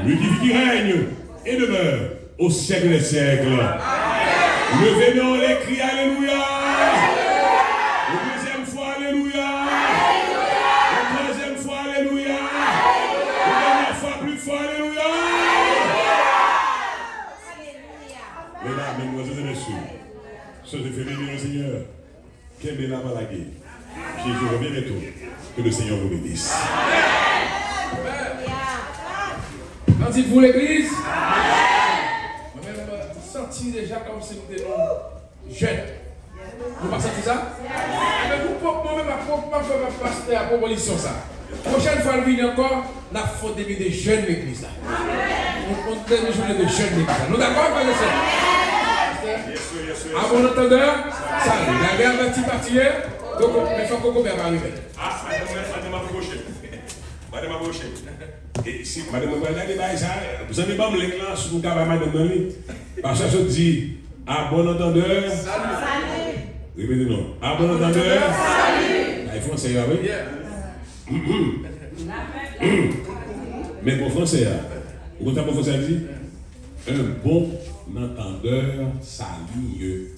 lui qui vit, qui règne et demeure au siècle des siècles. Leve men w anlè, kriye alelouya. Yon dezyèm fwa, alelouya. Yon twazyèm fwa, alelouya. Yon dènyè fwa, pli fò, alelouya. Mesdames, mesdemoiselles et messieurs, soyez bénis dans le Seigneur. Kenbe la, pa lage. Jésus revient bientôt. Que le Seigneur vous bénisse. Qu'en dites-vous, l'église? Mwen menm, m santi deja kòmsi m te nan jèn. Nou pa santi sa? Ebyen, pou, pou, mwen menm, ak pou, pou, pou pastè a pwopozisyon sa. Pwochèn fwa l vini ankò, n ap fè yon demi de jèn legliz la. Yon, yon demi jounen de jèn legliz la. Nou dakò, frè e sè? A bon antandè, sali. Lage avèti pa tiye, koko, men fò koko mè pa rive. Ah, madanm mwen, madanm ap woche m. Madanm ap woche m. E si madanm mwen pral gade bagay sa, zanmi, ban m link lan, si nou ka bay madanm nan li. Pastè sot di, à bon entendeur. Salut. Repete non. À bon entendeur. Salut. Ay fransè a, wi. Yeah. Men bon fransè a. Ou konn sa bon fransè a di? Un bon entendeur salue.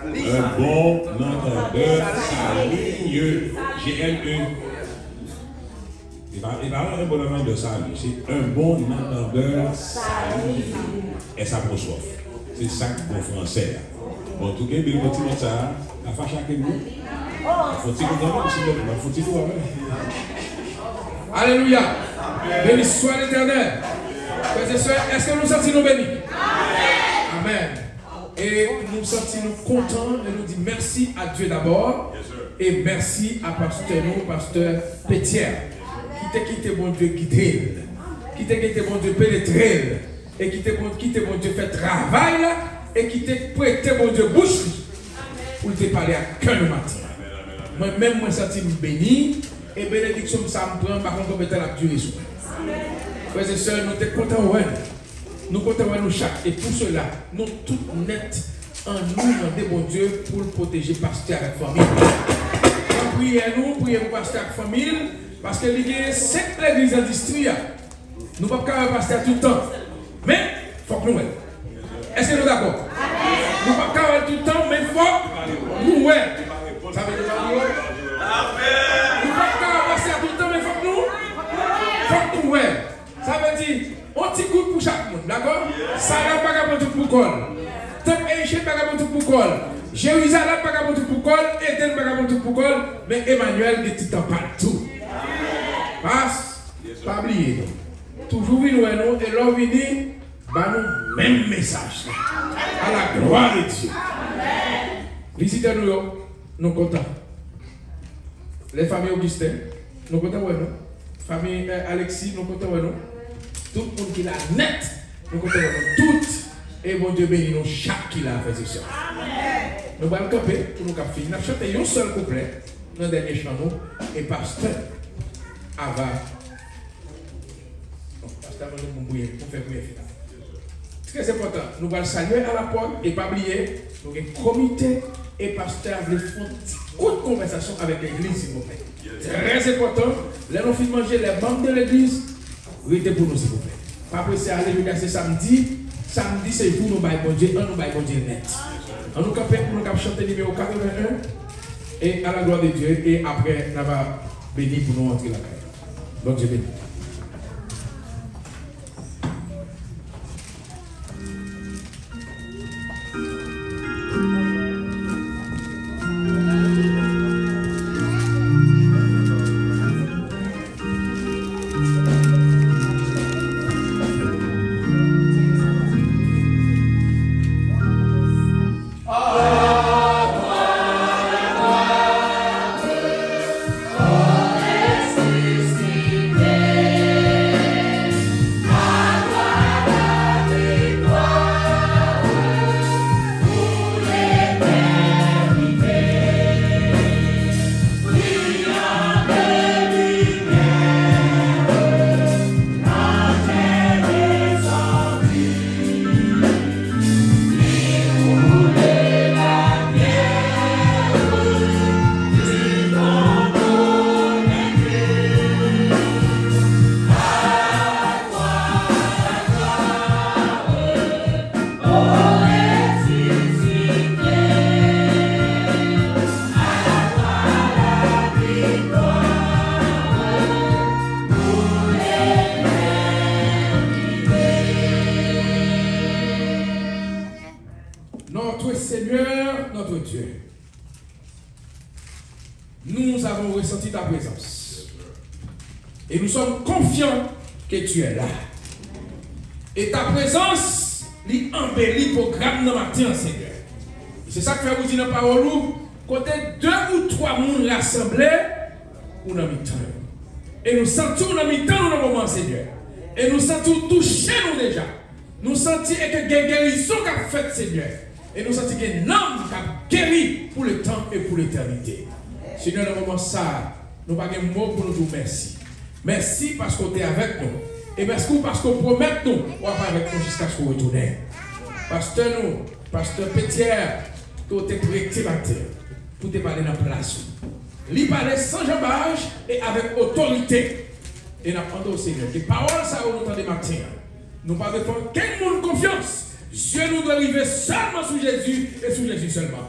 Un bon entendeur salue. G N E. E pa, e pa un bon entendeur salue, se un bon entendeur salue. S apostwòf. Se sa k bon fransè a. Bon, tou kenbe l, bon ti nòt sa a, pa fache ak nou. Fò ti kou kanmenm, silvouplè, fò ti kou kanmenm. Alelouya. Béni soit l'Éternel. Frères et sœurs, èske nou santi nou beni? Amen. E nou santi nou kontan e nou di mèsi a Dye dabò. Yes, sir. E mèsi a pastè nou, pastè Petyè, ki te kite Bondye gide l, ki te kite Bondye penetre l, e ki te bon, kite Bondye fè travay la, e ki te prete Bondye bouch li pou l te pale ak kè nou maten an. Mwen menm, mwen santi m beni, e benediksyon m sa m pran, m pa konn konbyen tan l ap dire sou mwen. Frè e sè, nou te kontan wè nou. Nou kontan wè nou chak, e pou sela, nou tout nèt, annou mande Bondye pou l pwoteje pastè avèk fanmi. Nan priyè nou, priye pou pastè ak fanmi l, paske li genyen senk legliz nan distri a. Nou p ap ka wè pastè a tout tan, men fòk nou wè l. Èske nou dakò? Nou p ap ka wè l tout tan, men fòk nou wè l. Sa vle di fòk nou wè l. Nou p ap ka wè pastè a tout tan, men fòk nou, fòk nou wè l. Sa vle di, yon ti gout pou chak moun, dakò? Sarah pa ka pran tout pou kò l. Tanp Eugène pa ka pran tout pou kò l. Jerizalèm pa ka pran tout pou kò l. Eden pa ka pran tout pou kò l. Men Emmanuel gen ti tan pa l tou. Pas, pa bliye nou. Toujou vin wè nou, e lè w vini, ba nou menm mesaj la. A la glwa de Dye. Vizitè nou yo, nou kontan. Lè fanmi Augustin, nou kontan wè nou. Fanmi, eh, Alexis, nou kontan wè nou. Tout moun ki la nèt, nou kontan wè nou tout. E Bondye beni nou chak ki la, frè e sè. Nou pral kanpe pou nou kab fini. N ap chante yon sèl kouplè nan dènye chan nou. E pastè Ava Bon, pastè a mande pou m priye, pou m fè priyè final. Trè enpòtan, nou pral salye a la pòt e pa bliye, nou gen komite e pastè a vle fè yon ti kout konvèsasyon avèk legliz, silvouplè. Trè enpòtan, lè nou fin manje, lè manm de legliz, rete pou nou, silvouplè. Pa prese ale, jodi a se samdi, samdi se jou nou bay Bondye, ann nou bay Bondye nèt. Ann nou kanpe pou nou kab chante nimewo katreven en, e à la gloire de Dieu, e apre, n a va beni pou nou antre lakay. Bondye beni. Notre Seigneur, notre Dieu, nous avons ressenti ta présence. Et nous sommes confiants que tu es là. Et ta présence, li anbeli pwogram nan maten an, Senyè. E se sa k fè ou di nan pawòl ou, kote de ou twa moun rasanble, ou nan mitan yo. E nou santi w nan mitan nou nan moman an, Senyè. E nou santi w touche nou deja. Nou santi e ke gen gerizon k ap fèt, Senyè. E nou santi gen nanm k ap geri pour le temps et pour l'éternité. Senyè, nan moman sa a, nou pa gen mo pou nou di w mèsi. Mèsi paske w te avèk nou. E mèsi w paske w pwomèt nou w ap avèk nou jiskaske w retounen. Pastè nou, pastè Petyè, ke w te prete maten an pou te pale nan plas ou. Li pale san janbaj e avèk otorite. E n ap mande w, Senyè, ke pawòl sa yo nou tande maten an, nou pa dwe fè okenn moun konfyans. Zye nou dwe rive sèlman sou Jezi e sou Jezi sèlman.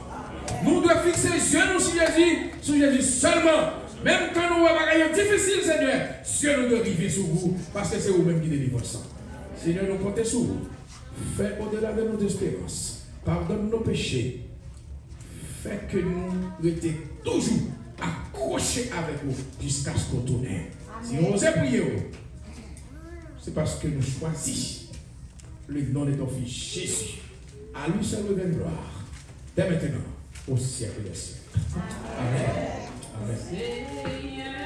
Nou dwe fikse zye nou sou Jezi, sou Jezi sèlman. Menm kan nou wè bagay yo difisil, Senyè, zye nou dwe rive sou ou, paske se ou menm ki delivrans lan. Senyè, nou konte sou ou. Fè odela de nos espérance. Pardonne nos péchés. Fè ke nou rete toujou akwoche avèk ou jiskaske w tounen. Si nou oze priye w, se paske nou chwazi le nom de ton Fils Jésus. À lui seul revienne gloire, dès maintenant, au siècle des siècles. Amèn. Amèn.